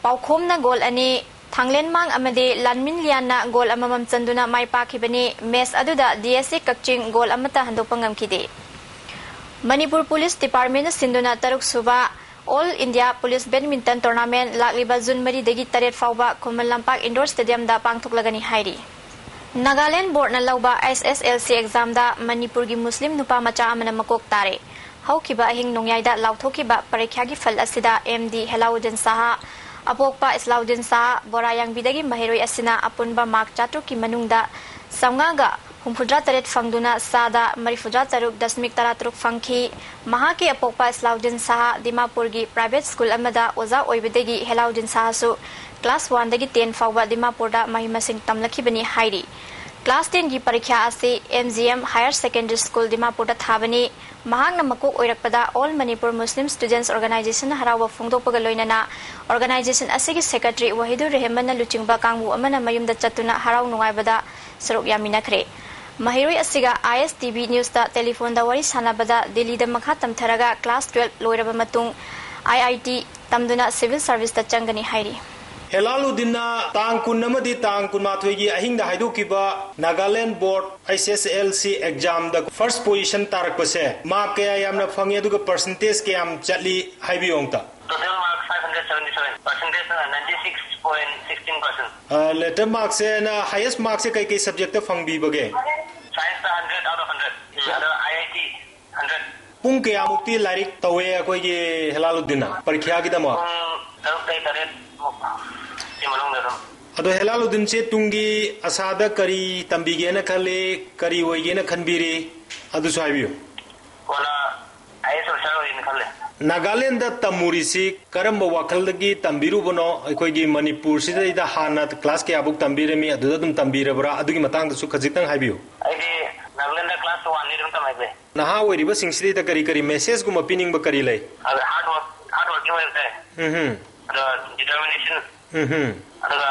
ꯄꯥꯎꯈꯣꯝꯅ ꯒꯣꯜ ꯑꯅꯤ, ꯊꯥꯡꯂꯦꯟꯃꯥꯡ ꯑꯃꯗꯤ ꯂꯥꯟꯃꯤꯟ ꯂꯤꯌꯥꯟꯅ ꯒꯣꯜ ꯑꯃꯃꯝ ꯆꯟꯗꯨꯅ ꯃꯥꯏ ꯄꯥꯛꯈꯤꯕꯅꯤ꯫ ꯃꯦꯆ ꯑꯗꯨꯗ ꯗꯤ ꯑꯦꯁ ꯑꯦ ꯀꯛꯆꯤꯡ ꯒꯣꯜ ꯑꯃꯠꯇ ꯍꯟꯗꯣꯛꯄ ꯉꯝꯈꯤꯗꯦ꯫ ꯃꯅꯤꯄꯨꯔ ꯄꯨꯂꯤꯁ ꯗꯤꯄꯥꯔꯠꯃꯦꯟꯅ ꯁꯤꯟꯗꯨꯅ ꯇꯔꯨꯛ ꯁꯨꯕ all India police badminton tournament ꯂꯥꯛꯂꯤꯕ ꯖꯨꯟ ꯃꯔꯤꯗꯒꯤ ꯇꯔꯦꯠ ꯐꯥꯎꯕ ꯈꯨꯃꯟ ꯂꯝꯄꯥꯛ ꯏꯟꯗꯣꯔ ꯁ꯭ꯇꯦꯗꯤꯌꯝꯗ ꯄꯥꯡꯊꯣꯛꯂꯒꯅꯤ ꯍꯥꯏꯔꯤ꯫ ꯅꯥꯒꯥꯂꯦꯟꯗ ꯕꯣꯔꯗꯅ ꯂꯧꯕ ꯑꯩꯆ ꯑꯦꯁ ꯑꯦꯜ ꯁꯤ ꯑꯦꯛꯖꯥꯝꯗ ꯃꯅꯤꯄꯨꯔꯒꯤ ꯃꯨꯁꯂꯤꯝ ꯅꯨꯄꯥ ꯃꯆꯥ ꯑꯃꯅ ꯃꯀꯣꯛ ꯇꯥꯔꯦ꯫ ꯍꯧꯈꯤꯕ ꯑꯍꯤꯡ ꯅꯣꯡꯌꯥꯏꯗ ꯂꯥꯎꯊꯣꯛꯈꯤꯕ ꯄꯔꯤꯈ꯭ꯌꯥꯒꯤ ꯐꯜ ꯑꯁꯤꯗ ꯑꯦꯝ ꯗꯤ ꯍꯦꯂꯥꯎꯗꯤꯟ ꯁꯥꯍ, ꯑꯄꯣꯛꯄ ꯏꯁꯂꯥꯎꯗꯤꯟ ꯁꯥꯍ, ꯕꯣꯔꯥꯌꯥꯡꯕꯤꯗꯒꯤ ꯃꯍꯩꯔꯣꯏ ꯑꯁꯤꯅ ꯑꯄꯨꯟꯕ ꯃꯥꯔꯛ ꯆꯥꯇ꯭ꯔꯨꯛꯀꯤ ꯃꯅꯨꯡꯗ ꯆꯥꯝꯃꯉꯥꯒ ꯍꯨꯝꯐꯨꯇꯔꯥ ꯇꯔꯦꯠ ꯐꯪꯗꯨꯅ ꯆꯥꯗ ꯃꯔꯤꯐꯨꯇꯔꯥ ꯇꯔꯨꯛ ꯗꯁꯃꯤꯛ ꯇꯔꯥ ꯇꯔꯨꯛ ꯐꯪꯈꯤ꯫ ꯃꯍꯥꯛꯀꯤ ꯑꯄꯣꯛꯄ ꯏꯁꯂꯥꯎꯗꯤꯟ ꯁꯥꯍ ꯗꯤꯃꯥꯄꯨꯔꯒꯤ ꯄ꯭ꯔꯥꯏꯚꯦꯠ ꯁ꯭ꯀꯨꯜ ꯑꯃꯗ ꯑꯣꯖꯥ ꯑꯣꯏꯕꯗꯒꯤ ꯍꯦꯂꯥꯎꯗꯤꯟ ꯁꯥꯍꯁꯨ ꯀ꯭ꯂꯥꯁ ꯋꯥꯟꯗꯒꯤ ꯇꯦꯟ ꯐꯥꯎꯕ ꯗꯤꯃꯥꯄꯨꯔꯗ ꯃꯍꯩ ꯃꯁꯤꯡ ꯇꯝꯂꯛꯈꯤꯕꯅꯤ ꯍꯥꯏꯔꯤ꯫ ꯀ꯭ꯂꯥꯁ ꯇꯦꯟꯒꯤ ꯄꯔꯤꯈ꯭ꯌꯥ ꯑꯁꯤ M G M higher secondary school ꯗꯤꯃꯥꯄꯨꯔꯗ ꯊꯥꯕꯅꯤ꯫ ꯃꯍꯥꯛꯅ ꯃꯀꯣꯛ ꯑꯣꯏꯔꯛꯄꯗ ꯑꯣꯜ ꯃꯅꯤꯄꯨꯔ ꯃꯨꯁꯂꯤꯝ ꯁ꯭ꯇꯨꯗꯦꯟꯠꯁ ꯑꯣꯔꯒꯅꯥꯏꯖꯦꯁꯟꯅ ꯍꯔꯥꯎꯕ ꯐꯣꯡꯗꯣꯛꯄꯒ ꯂꯣꯏꯅꯅ ꯑꯣꯔꯒꯅꯥꯏꯖꯦꯁꯟ ꯑꯁꯤꯒꯤ ꯁꯦꯀ꯭ꯔꯦꯇꯔꯤ ꯋꯥꯍꯤꯗꯨꯔ ꯔꯦꯍꯃꯟꯅ ꯂꯨꯆꯤꯡꯕ ꯀꯥꯡꯕꯨ ꯑꯃꯅ ꯃꯌꯨꯝꯗ ꯆꯠꯇꯨꯅ ꯍꯔꯥꯎ ꯅꯨꯡꯉꯥꯏꯕꯗ ꯁꯔꯨꯛ ꯌꯥꯃꯤꯟꯅꯈ꯭ꯔꯦ꯫ ꯃꯍꯩꯔꯣꯏ ꯑꯁꯤꯒ ꯑꯥꯏ ꯑꯦꯁ ꯇꯤ ꯚꯤ ꯅ꯭ꯌꯨꯁꯇ ꯇꯦꯂꯤꯐꯣꯟꯗ ꯋꯥꯔꯤ ꯁꯥꯟꯅꯕꯗ ꯗꯤꯜꯂꯤꯗ ꯃꯈꯥ ꯇꯝꯊꯔꯒ ꯀ꯭ꯂꯥꯁ ꯇꯨꯋꯦꯜꯐ ꯂꯣꯏꯔꯕ ꯃꯇꯨꯡ ꯑꯥꯏ ꯑꯥꯏ ꯇꯤ ꯇꯝꯗꯨꯅ ꯁꯤꯚꯤꯜ ꯁꯔꯚꯤꯁꯇ ꯆꯪꯒꯅꯤ ꯍꯥꯏꯔꯤ꯫ ꯍꯦꯂꯥꯂꯨꯗꯤꯟꯅ ꯇꯥꯡ ꯀꯨꯟ ꯑꯃꯗꯤ ꯇꯥꯡ ꯀꯨꯟꯃꯥꯊꯣꯏꯒꯤ ꯑꯍꯤꯡꯗ ꯍꯥꯏꯗꯣꯛꯈꯤꯕ ꯅꯥꯒꯥꯂꯦꯟ ꯕꯣꯔꯗ ꯑꯩꯆ ꯑꯦꯁ ꯑꯦꯜ ꯁꯤ ꯑꯦꯛꯖꯥꯝꯗ ꯐꯥꯔꯁ ꯄꯣꯖꯤꯁꯟ ꯇꯥꯔꯛꯄꯁꯦ ꯃꯥꯔꯛ ꯀꯌꯥ ꯌꯥꯝꯅ ꯐꯪꯉꯤ, ꯑꯗꯨꯒ ꯄꯔꯁꯦꯟꯇꯦꯖ ꯀꯌꯥꯝ ꯆꯠꯂꯤ ꯍꯥꯏꯕꯤꯌꯨ ꯑꯝꯇ꯫ Total mark five hundred seventy-seven, percentage ninety-six point sixteen percent. Letter ꯃꯥꯔꯛꯁꯦ, ꯅ ꯍꯥꯏꯌꯦꯁ ꯃꯥꯔꯛꯁꯦ ꯀꯩꯀꯩ ꯁꯕꯖꯦꯛꯇ ꯐꯪꯕꯤꯕꯒꯦ? Science hundred out of hundred. ꯑꯗꯣ ꯑꯥꯏ ꯑꯥꯏ ꯇꯤ hundred. ꯄꯨꯡ ꯀꯌꯥꯃꯨꯛꯇꯤ ꯂꯥꯏꯔꯤꯛ ꯇꯧꯋꯦ ꯑꯩꯈꯣꯏꯒꯤ ꯍꯦꯂꯥꯂꯨꯗꯤꯟꯅ ꯄꯔꯤꯈ꯭ꯌꯥꯒꯤꯗꯃꯛ? ꯄꯨꯡ ꯇꯔꯨꯛꯇꯩ ꯇꯔꯦꯠ ꯃꯨꯛ ꯁꯤ ꯃꯅꯨꯡꯗ ꯑꯗꯨꯝ꯫ ꯑꯗꯣ ꯍꯦꯂꯥꯂꯨꯗꯤꯟꯁꯦ ꯇꯨꯡꯒꯤ ꯑꯁꯥꯗ ꯀꯔꯤ ꯇꯝꯕꯤꯒꯦꯅ ꯈꯜꯂꯤ, ꯀꯔꯤ ꯑꯣꯏꯒꯦꯅ ꯈꯟꯕꯤꯔꯤ, ꯑꯗꯨꯁꯨ ꯍꯥꯏꯕꯤꯌꯨ꯫ ꯀꯣꯟꯅ IAS officer ꯑꯣꯏꯒꯦꯅ ꯈꯜꯂꯦ꯫ ꯅꯥꯒꯥꯂꯦꯟꯗ ꯇꯝꯃꯨꯔꯤꯁꯤ ꯀꯔꯝꯕ ꯋꯥꯈꯜꯗꯒꯤ ꯇꯝꯕꯤꯔꯨꯕꯅꯣ? ꯑꯩꯈꯣꯏꯒꯤ ꯃꯅꯤꯄꯨꯔꯁꯤꯗꯩꯗ ꯍꯥꯟꯅ class ꯀꯌꯥꯐꯧ ꯇꯝꯕꯤꯔꯝꯃꯤ, ꯑꯗꯨꯗ ꯑꯗꯨꯝ ꯇꯝꯕꯤꯔꯕ꯭ꯔꯥ? ꯑꯗꯨꯒꯤ ꯃꯇꯥꯡꯗꯁꯨ ꯈꯖꯤꯛꯇꯪ ꯍꯥꯏꯕꯤꯌꯨ꯫ ꯑꯩꯗꯤ ꯅꯥꯒꯥꯂꯦꯟꯗ class one ꯗꯤ ꯑꯗꯨꯝ ꯇꯝꯃꯛꯑꯦ꯫ ꯅꯍꯥ ꯑꯣꯏꯔꯤꯕꯁꯤꯡꯁꯤꯗ ꯀꯔꯤ ꯀꯔꯤ message ꯀꯨꯝꯕ ꯄꯤꯅꯤꯡꯕ ꯀꯔꯤ ꯂꯩ? ꯑꯗ hard work, hard working ꯑꯣꯏꯕ ꯇꯥꯏ꯫ ꯎꯝ ꯍꯝ꯫ ꯑꯗꯣ determination, ꯎꯝ ꯍꯝ꯫ ꯑꯗꯨꯒ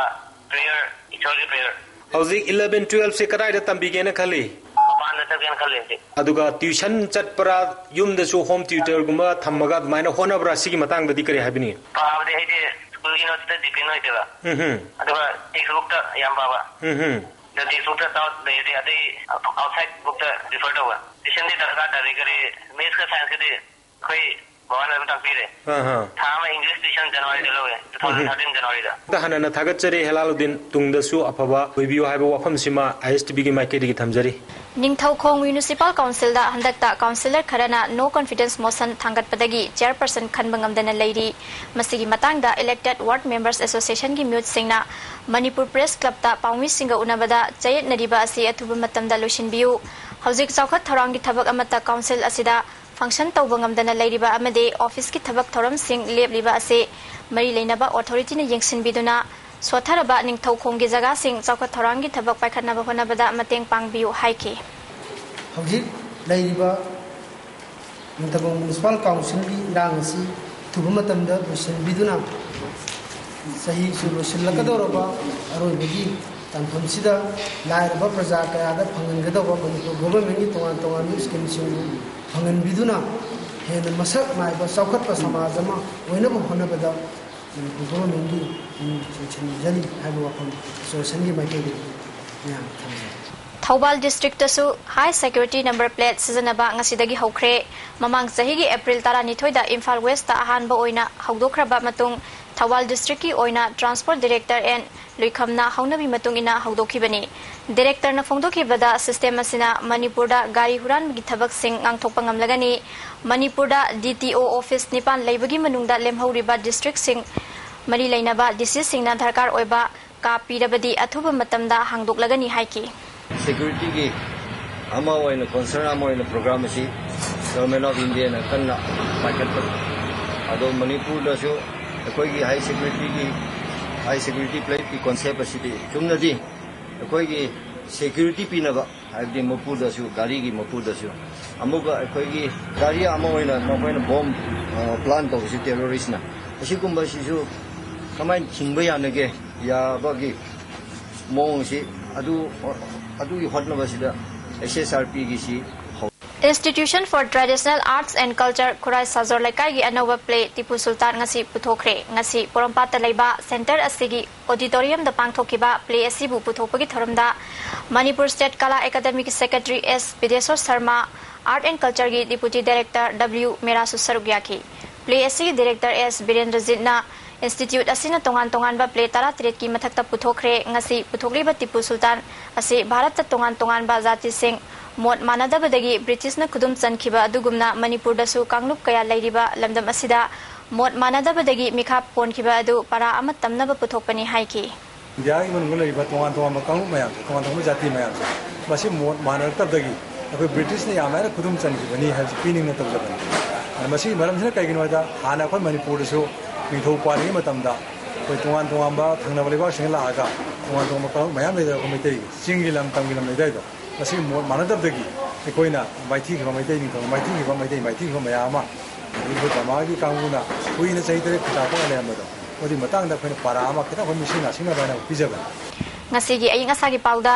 prayer, ꯏꯁꯣꯔꯒꯤ prayer꯫ ꯍꯧꯖꯤꯛ eleven twelve ꯁꯦ ꯀꯗꯥꯏꯗ ꯇꯝꯕꯤꯒꯦꯅ ꯈꯜꯂꯤ? ꯃꯄꯥꯟꯗ ꯆꯠꯀꯦꯅ ꯈꯜꯂꯤ ꯍꯧꯖꯤꯛ꯫ ꯑꯗꯨꯒ tuition ꯆꯠꯄ꯭ꯔꯥ, ꯌꯨꯝꯗꯁꯨ home tutor ꯒꯨꯝꯕ ꯊꯝꯃꯒ ꯑꯗꯨꯃꯥꯏꯅ ꯍꯣꯠꯅꯕ꯭ꯔꯥ? ꯁꯤꯒꯤ ꯃꯇꯥꯡꯗꯗꯤ ꯀꯔꯤ ꯍꯥꯏꯕꯤꯅꯤꯡꯉꯤ? ꯄꯥꯕꯗꯤ ꯑꯩꯗꯤ school ꯒꯤ note ꯇ depend ꯑꯣꯏꯗꯦꯕ꯫ ꯎꯝ ꯍꯝ꯫ ꯑꯗꯨꯒ text book ꯇ ꯌꯥꯝ ꯄꯥꯕ꯫ ꯎꯝ ꯍꯝ꯫ ꯑꯗꯣ text book ꯇ doubt ꯂꯩꯔꯗꯤ ꯑꯇꯩ outside book ꯇ refer ꯇꯧꯕ꯫ Tuition ꯗꯤ ꯗꯔꯀꯥꯔ ꯇꯥꯗꯦ, ꯀꯔꯤ maths ꯀ science ꯀꯗꯤ ꯑꯩꯈꯣꯏ ꯕꯕꯥꯅ ꯑꯗꯨꯝ ꯇꯥꯛꯄꯤꯔꯦ꯫ ꯑꯥ, ꯑꯥ꯫ ꯊꯥ ꯑꯃ English tuition January ꯗ ꯂꯧꯋꯦ, ꯎꯝ ꯍꯝ꯫ two thousand thirteen January ꯗ꯫ ꯑꯝꯇ ꯍꯟꯅ ꯊꯥꯒꯠꯆꯔꯤ ꯍꯦꯂꯥꯂꯨꯗꯤꯟ, ꯇꯨꯡꯗꯁꯨ ꯑꯐꯕ ꯑꯣꯏꯕꯤꯌꯨ ꯍꯥꯏꯕ ꯋꯥꯐꯝꯁꯤꯃ ISTV ꯒꯤ ꯃꯥꯏꯀꯩꯗꯒꯤ ꯊꯝꯖꯔꯤ꯫ ꯅꯤꯡꯊꯧꯈꯣꯡ Municipal Council ꯗ ꯍꯟꯗꯛꯇ councillor ꯈꯔꯅ no confidence motion ꯊꯥꯡꯒꯠꯄꯗꯒꯤ chairperson ꯈꯟꯕ ꯉꯝꯗꯅ ꯂꯩꯔꯤ꯫ ꯃꯁꯤꯒꯤ ꯃꯇꯥꯡꯗ Elected Ward Members Association ꯒꯤ ꯃꯤꯍꯨꯠꯁꯤꯡꯅ Manipur Press Club ꯇ ꯄꯥꯎꯃꯤꯁꯤꯡꯒ ꯎꯅꯕꯗ ꯆꯌꯦꯠꯅꯔꯤꯕ ꯑꯁꯤ ꯑꯊꯨꯕ ꯃꯇꯝꯗ ꯂꯣꯏꯁꯤꯟꯕꯤꯌꯨ꯫ ꯍꯧꯖꯤꯛ ꯆꯥꯎꯈꯠ ꯊꯧꯔꯥꯡꯒꯤ ꯊꯕꯛ ꯑꯃꯠꯇ council ꯑꯁꯤꯗ function ꯇꯧꯕ ꯉꯝꯗꯅ ꯂꯩꯔꯤꯕ ꯑꯃꯗꯤ office ꯀꯤ ꯊꯕꯛ ꯊꯧꯔꯝꯁꯤꯡ ꯂꯦꯞꯂꯤꯕ ꯑꯁꯤ ꯃꯔꯤ ꯂꯩꯅꯕ authority ꯅ ꯌꯦꯡꯁꯤꯟꯕꯤꯗꯨꯅ ꯁꯣꯠꯊꯔꯕ ꯅꯤꯡꯊꯧꯈꯣꯡꯒꯤ ꯖꯒꯥꯁꯤꯡ ꯆꯥꯎꯈꯠ ꯊꯧꯔꯥꯡꯒꯤ ꯊꯕꯛ ꯄꯥꯏꯈꯠꯅꯕ ꯍꯣꯠꯅꯕꯗ ꯃꯇꯦꯡ ꯄꯥꯡꯕꯤꯌꯨ ꯍꯥꯏꯈꯤ꯫ ꯍꯧꯖꯤꯛ ꯂꯩꯔꯤꯕ ꯅꯤꯡꯊꯧꯈꯣꯡ Municipal Council ꯒꯤ ꯏꯔꯥꯡ ꯑꯁꯤ ꯑꯊꯨꯕ ꯃꯇꯝꯗ ꯂꯣꯏꯁꯤꯟꯕꯤꯗꯨꯅ ꯆꯍꯤꯁꯨ ꯂꯣꯏꯁꯤꯜꯂꯛꯀꯗꯧꯔꯕ ꯑꯔꯣꯏꯕꯒꯤ ꯇꯥꯟꯐꯝꯁꯤꯗ ꯂꯥꯏꯔꯕ ꯄ꯭ꯔꯖꯥ ꯀꯌꯥꯗ ꯐꯪꯍꯟꯒꯗꯧꯕ ꯃꯅꯤꯄꯨꯔ government ꯀꯤ ꯇꯣꯉꯥꯟ ꯇꯣꯉꯥꯟꯕ scheme ꯁꯤꯡꯕꯨ ꯐꯪꯍꯟꯕꯤꯗꯨꯅ ꯍꯦꯟꯅ ꯃꯁꯛ ꯅꯥꯏꯕ ꯆꯥꯎꯈꯠꯄ ꯁꯃꯥꯖ ꯑꯃ ꯑꯣꯏꯅꯕ ꯍꯣꯠꯅꯕꯗ ꯃꯅꯤꯄꯨꯔ government ꯀꯤ ꯄꯨꯛꯅꯤꯡ ꯆꯤꯡꯁꯤꯟꯖꯔꯤ ꯍꯥꯏꯕ ꯋꯥꯐꯝ association ꯒꯤ ꯃꯥꯏꯀꯩꯗꯒꯤ ꯃꯌꯥꯝꯗ ꯊꯝꯖꯔꯤ꯫ ꯊꯧꯕꯥꯜ district ꯇꯁꯨ high security number plate ꯁꯤꯖꯤꯟꯅꯕ ꯉꯁꯤꯗꯒꯤ ꯍꯧꯈ꯭ꯔꯦ꯫ ꯃꯃꯥꯡ ꯆꯍꯤꯒꯤ April ꯇꯔꯥꯅꯤꯊꯣꯏꯗ ꯏꯝꯐꯥꯜ West ꯇ ꯑꯍꯥꯟꯕ ꯑꯣꯏꯅ ꯍꯧꯗꯣꯛꯈ꯭ꯔꯕ ꯃꯇꯨꯡ ꯊꯧꯕꯥꯜ district ꯀꯤ ꯑꯣꯏꯅ Transport Director N ꯂꯨꯏꯈꯝꯅ ꯍꯧꯅꯕꯤ ꯃꯇꯨꯡ ꯏꯟꯅ ꯍꯧꯗꯣꯛꯈꯤꯕꯅꯤ꯫ Director ꯅ ꯐꯣꯡꯗꯣꯛꯈꯤꯕꯗ system ꯑꯁꯤꯅ ꯃꯅꯤꯄꯨꯔꯗ ꯒꯥꯔꯤ ꯍꯨꯔꯥꯟꯕꯒꯤ ꯊꯕꯛꯁꯤꯡ ꯉꯥꯡꯊꯣꯛꯄ ꯉꯝꯂꯒꯅꯤ꯫ ꯃꯅꯤꯄꯨꯔꯗ DTO office ꯅꯤꯄꯥꯟ ꯂꯩꯕꯒꯤ ꯃꯅꯨꯡꯗ ꯂꯦꯝꯍꯧꯔꯤꯕ district ꯁꯤꯡ ꯃꯔꯤ ꯂꯩꯅꯕ DC ꯁꯤꯡꯅ ꯗꯔꯀꯥꯔ ꯑꯣꯏꯕ ꯀꯥꯞꯄꯤꯔꯕꯗꯤ ꯑꯊꯨꯕ ꯃꯇꯝꯗ ꯍꯥꯡꯗꯣꯛꯂꯒꯅꯤ ꯍꯥꯏꯈꯤ꯫ ꯁꯦꯀ꯭ꯌꯨꯔꯤꯇꯤꯒꯤ ꯑꯃ ꯑꯣꯏꯅ, ꯀꯣꯟꯁꯔꯟ ꯑꯃ ꯑꯣꯏꯅ ꯄ꯭ꯔꯣꯒ꯭ꯔꯥꯝ ꯑꯁꯤ ꯒꯚꯔꯟꯃꯦꯟ ꯑꯣꯐ ꯏꯟꯗꯤꯌꯥꯅ ꯀꯟꯅ ꯄꯥꯏꯈꯠꯄꯅꯤ꯫ ꯑꯗꯣ ꯃꯅꯤꯄꯨꯔꯗꯁꯨ ꯑꯩꯈꯣꯏꯒꯤ ꯍꯥꯏ ꯁꯦꯀ꯭ꯌꯨꯔꯤꯇꯤꯒꯤ, ꯍꯥꯏ ꯁꯦꯀ꯭ꯌꯨꯔꯤꯇꯤ ꯄ꯭ꯂꯦꯠꯀꯤ ꯀꯣꯟꯁꯦꯞ ꯑꯁꯤꯗꯤ ꯆꯨꯝꯅꯗꯤ ꯑꯩꯈꯣꯏꯒꯤ ꯁꯦꯀ꯭ꯌꯨꯔꯤꯇꯤ ꯄꯤꯅꯕ, ꯍꯥꯏꯕꯗꯤ ꯃꯄꯨꯗꯁꯨ, ꯒꯥꯔꯤꯒꯤ ꯃꯄꯨꯗꯁꯨ, ꯑꯃꯨꯛꯀ ꯑꯩꯈꯣꯏꯒꯤ ꯒꯥꯔꯤ ꯑꯃ ꯑꯣꯏꯅ ꯃꯈꯣꯏꯅ ꯕꯣꯝ, ꯑ, ꯄ꯭ꯂꯥꯟ ꯇꯧꯕꯁꯤ ꯇꯦꯔꯣꯔꯤꯁꯅ, ꯑꯁꯤꯒꯨꯝꯕꯁꯤꯁꯨ ꯀꯃꯥꯏꯅ ꯊꯤꯡꯕ ꯌꯥꯅꯒꯦ, ꯌꯥꯕꯒꯤ ꯃꯑꯣꯡꯁꯤ, ꯑꯗꯨ, ꯑꯗꯨꯒꯤ ꯍꯣꯠꯅꯕꯁꯤꯗ ꯑꯦꯁ ꯑꯦꯁ ꯑꯥꯔ ꯄꯤꯒꯤꯁꯤ ꯍꯧ- Institution for Traditional Arts and Culture ꯈꯨꯔꯥꯏ ꯁꯥꯖꯣꯔ ꯂꯩꯀꯥꯏꯒꯤ ꯑꯅꯧꯕ ꯄ꯭ꯂꯦ ꯇꯤꯄꯨ ꯁꯨꯜꯇꯥꯟ ꯉꯁꯤ ꯄꯨꯊꯣꯛꯈ꯭ꯔꯦ꯫ ꯉꯁꯤ ꯄꯣꯔꯣꯝꯄꯥꯠꯇ ꯂꯩꯕ ꯁꯦꯟꯇꯔ ꯑꯁꯤꯒꯤ ꯑꯣꯗꯤꯇꯣꯔꯤꯌꯝꯗ ꯄꯥꯡꯊꯣꯛꯈꯤꯕ ꯄ꯭ꯂꯦ ꯑꯁꯤꯕꯨ ꯄꯨꯊꯣꯛꯄꯒꯤ ꯊꯧꯔꯝꯗ ꯃꯅꯤꯄꯨꯔ ꯁ꯭ꯇꯦꯠ ꯀꯂꯥ ꯑꯦꯀꯥꯗꯃꯤꯒꯤ secretary S Bideshor Sharma, art and ꯀꯜꯆꯔꯒꯤ ꯗꯤꯄꯨꯇꯤ ꯗꯥꯏꯔꯦꯛꯇꯔ ꯗꯕ꯭ꯂꯤꯌꯨ ꯃꯦꯔꯥꯁꯨ ꯁꯔꯨꯛ ꯌꯥꯈꯤ꯫ ꯄ꯭ꯂꯦ ꯑꯁꯤꯒꯤ ꯗꯥꯏꯔꯦꯛꯇꯔ ꯑꯦꯁ ꯕꯤꯔꯦꯟꯗ꯭ꯔꯖꯤꯠꯅ ꯏꯟꯁꯇꯤꯇ꯭ꯌꯨꯠ ꯑꯁꯤꯅ ꯇꯣꯉꯥꯟ ꯇꯣꯉꯥꯟꯕ ꯄ꯭ꯂꯦ ꯇꯔꯥꯇꯔꯦꯠꯀꯤ ꯃꯊꯛꯇ ꯄꯨꯊꯣꯛꯈ꯭ꯔꯦ꯫ ꯉꯁꯤ ꯄꯨꯊꯣꯛꯂꯤꯕ ꯇꯤꯄꯨ ꯁꯨꯜꯇꯥꯟ ꯑꯁꯤ ꯚꯥꯔꯠꯇ ꯇꯣꯉꯥꯟ ꯇꯣꯉꯥꯟꯕ ꯖꯥꯇꯤꯁꯤꯡ ꯃꯣꯠ ꯃꯥꯟꯅꯗꯕꯗꯒꯤ ꯕ꯭ꯔꯤꯇꯤꯁꯅ ꯈꯨꯗꯨꯝ ꯆꯟꯈꯤꯕ ꯑꯗꯨꯒꯨꯝꯅ ꯃꯅꯤꯄꯨꯔꯗꯁꯨ ꯀꯥꯡꯂꯨꯞ ꯀꯌꯥ ꯂꯩꯔꯤꯕ ꯂꯝꯗꯝ ꯑꯁꯤꯗ ꯃꯣꯠ ꯃꯥꯟꯅꯗꯕꯗꯒꯤ ꯃꯤꯈꯥ ꯄꯣꯟꯈꯤꯕ ꯑꯗꯨ ꯄꯔꯥ ꯑꯃ ꯇꯝꯅꯕ ꯄꯨꯊꯣꯛꯄꯅꯤ ꯍꯥꯏꯈꯤ꯫ ꯏꯟꯗꯤꯌꯥꯒꯤ ꯃꯅꯨꯡꯗ ꯂꯩꯔꯤꯕ ꯇꯣꯉꯥꯟ ꯇꯣꯉꯥꯟꯕ ꯀꯥꯡꯂꯨꯞ ꯃꯌꯥꯝꯁꯦ, ꯇꯣꯉꯥꯟ ꯇꯣꯉꯥꯟꯕ ꯖꯥꯇꯤ ꯃꯌꯥꯝꯁꯦ, ꯃꯁꯤ ꯃꯣꯠ ꯃꯥꯟꯅꯔꯛꯇꯕꯗꯒꯤ ꯑꯩꯈꯣꯏ ꯕ꯭ꯔꯤꯇꯤꯁꯅ ꯌꯥꯝ ꯂꯥꯏꯅ ꯈꯨꯗꯨꯝ ꯆꯟꯈꯤꯕꯅꯤ ꯍꯥꯏꯕꯁꯤ ꯄꯤꯅꯤꯡꯅ ꯇꯧꯖꯕꯅꯤ꯫ ꯑꯗ ꯃꯁꯤꯒꯤ ꯃꯔꯝꯁꯤꯅ ꯀꯩꯒꯤꯅꯣ ꯍꯥꯏꯗ, ꯍꯥꯟꯅ ꯑꯩꯈꯣꯏ ꯃꯅꯤꯄꯨꯔꯗꯁꯨ ꯅꯤꯡꯊꯧ ꯄꯥꯜꯂꯤꯉꯩ ꯃꯇꯝꯗ ꯑꯩꯈꯣꯏ ꯇꯣꯉꯥꯟ ꯇꯣꯉꯥꯟꯕ ꯊꯪꯅꯕ ꯂꯩꯕꯥꯛꯁꯤꯡꯗ ꯂꯥꯛꯑꯒ ꯇꯣꯉꯥꯟ ꯇꯣꯉꯥꯟꯕ ꯀꯥꯡꯂꯨꯞ ꯃꯌꯥꯝ ꯂꯩꯗꯅ ꯑꯩꯈꯣꯏ ꯃꯩꯇꯩꯒꯤ ꯆꯤꯡꯒꯤ ꯂꯝ, ꯇꯝꯒꯤ ꯂꯝ ꯂꯩꯗꯥꯏꯗꯣ, ꯃꯁꯤꯒꯤ ꯃꯣꯠ ꯃꯥꯟꯅꯗꯕꯗꯒꯤ ꯑꯩꯈꯣꯏꯅ ꯃꯥꯏꯊꯤꯈꯤꯕ ꯃꯩꯇꯩ ꯅꯤꯡꯊꯧ, ꯃꯥꯏꯊꯤꯈꯤꯕ ꯃꯩꯇꯩ, ꯃꯥꯏꯊꯤꯈꯤꯕ ꯃꯌꯥꯝ ꯑꯃ, ꯑꯗꯒꯤ ꯑꯩꯈꯣꯏ ꯕꯔꯃꯥꯒꯤ ꯀꯥꯡꯕꯨꯅ ꯀꯨꯏꯅ ꯆꯍꯤ ꯇꯔꯦꯠ ꯈꯨꯟꯇꯥꯛꯄꯒ ꯂꯩꯔꯝꯕꯗꯣ, ꯃꯗꯨꯒꯤ ꯃꯇꯥꯡꯗ ꯑꯩꯈꯣꯏꯅ ꯄꯔꯥ ꯑꯃ ꯈꯤꯇꯪ ꯑꯩꯈꯣꯏ ꯃꯤꯁꯤꯡ ꯅꯥꯁꯤꯡꯅꯕ ꯍꯥꯏꯅ ꯄꯤꯖꯕꯅꯤ꯫ ꯉꯁꯤꯒꯤ ꯑꯏꯪ ꯑꯁꯥꯒꯤ ꯄꯥꯎꯗ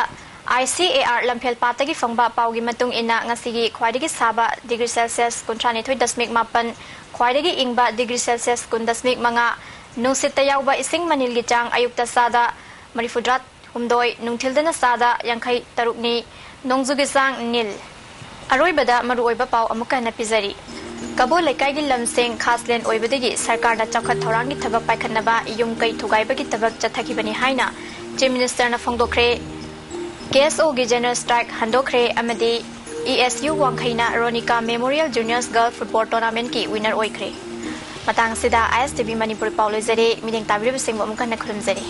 ꯑꯥꯏ ꯁꯤ ꯑꯦ ꯑꯥꯔ ꯂꯝꯐꯦꯜ ꯄꯥꯠꯇꯒꯤ ꯐꯪꯕ ꯄꯥꯎꯒꯤ ꯃꯇꯨꯡ ꯏꯟꯅ, ꯉꯁꯤꯒꯤ ꯈ꯭ꯋꯥꯏꯗꯒꯤ ꯁꯥꯕ ꯗꯤꯒ꯭ꯔꯤ ꯁꯦꯜꯁꯤꯌꯁ ꯀꯨꯟꯊ꯭ꯔꯥ ꯅꯤꯊꯣꯏ ꯗꯁꯃꯤꯛ ꯃꯥꯄꯟ, ꯈ꯭ꯋꯥꯏꯗꯒꯤ ꯏꯪꯕ ꯗꯤꯒ꯭ꯔꯤ ꯁꯦꯜꯁꯤꯌꯁ ꯀꯨꯟ ꯗꯁꯃꯤꯛ ꯃꯉꯥ, ꯅꯨꯡꯁꯤꯠꯇ ꯌꯥꯎꯕ ꯏꯁꯤꯡ ꯃꯅꯤꯜꯒꯤ ꯆꯥꯡ ꯑꯌꯨꯛꯇ ꯆꯥꯗ ꯃꯔꯤꯐꯨꯇꯔꯥ ꯍꯨꯝꯗꯣꯏ, ꯅꯨꯡꯊꯤꯜꯗꯅ ꯆꯥꯗ ꯌꯥꯡꯈꯩ ꯇꯔꯨꯛꯅꯤ꯫ ꯅꯣꯡꯖꯨꯒꯤ ꯆꯥꯡ ꯅꯤꯜ꯫ ꯑꯔꯣꯏꯕꯗ ꯃꯔꯨꯑꯣꯏꯕ ꯄꯥꯎ ꯑꯃꯨꯛꯀ ꯍꯟꯅ ꯄꯤꯖꯔꯤ꯫ ꯀꯕꯣ ꯂꯩꯀꯥꯏꯒꯤ ꯂꯝꯁꯤꯡ ꯈꯥꯁꯂꯦꯟ ꯑꯣꯏꯕꯗꯒꯤ ꯁꯔꯀꯥꯔꯅ ꯆꯥꯎꯈꯠ ꯊꯧꯔꯥꯡꯒꯤ ꯊꯕꯛ ꯄꯥꯏꯈꯠꯅꯕ ꯌꯨꯝ ꯀꯩ ꯊꯨꯒꯥꯏꯕꯒꯤ ꯊꯕꯛ ꯆꯠꯊꯈꯤꯕꯅꯤ ꯍꯥꯏꯅ ꯆꯤꯐ ꯃꯤꯅꯤꯁꯇꯔꯅ ꯐꯣꯡꯗꯣꯛꯈ꯭ꯔꯦ꯫ ꯀꯦ ꯑꯦꯁ ꯑꯣꯒꯤ ꯖꯦꯅꯔꯦꯜ ꯁ꯭ꯇ꯭ꯔꯥꯏꯛ ꯍꯟꯗꯣꯛꯈ꯭ꯔꯦ ꯑꯃꯗꯤ ꯏ ꯑꯦꯁ ꯌꯨ ꯋꯥꯡꯈꯩꯅ Ronika memorial juniors girl football ꯇꯣꯔꯅꯥꯃꯦꯟꯠꯀꯤ ꯋꯤꯅꯔ ꯑꯣꯏꯈ꯭ꯔꯦ꯫ ꯃꯇꯥꯡ ꯑꯁꯤꯗ I S T V Manipuri ꯄꯥꯎ ꯂꯣꯏꯖꯔꯦ꯫ ꯃꯤꯠꯌꯦꯡ ꯇꯥꯕꯤꯔꯤꯕꯁꯤꯡꯕꯨ ꯑꯃꯨꯛ ꯍꯟꯅ ꯈꯨꯔꯨꯝꯖꯔꯤ꯫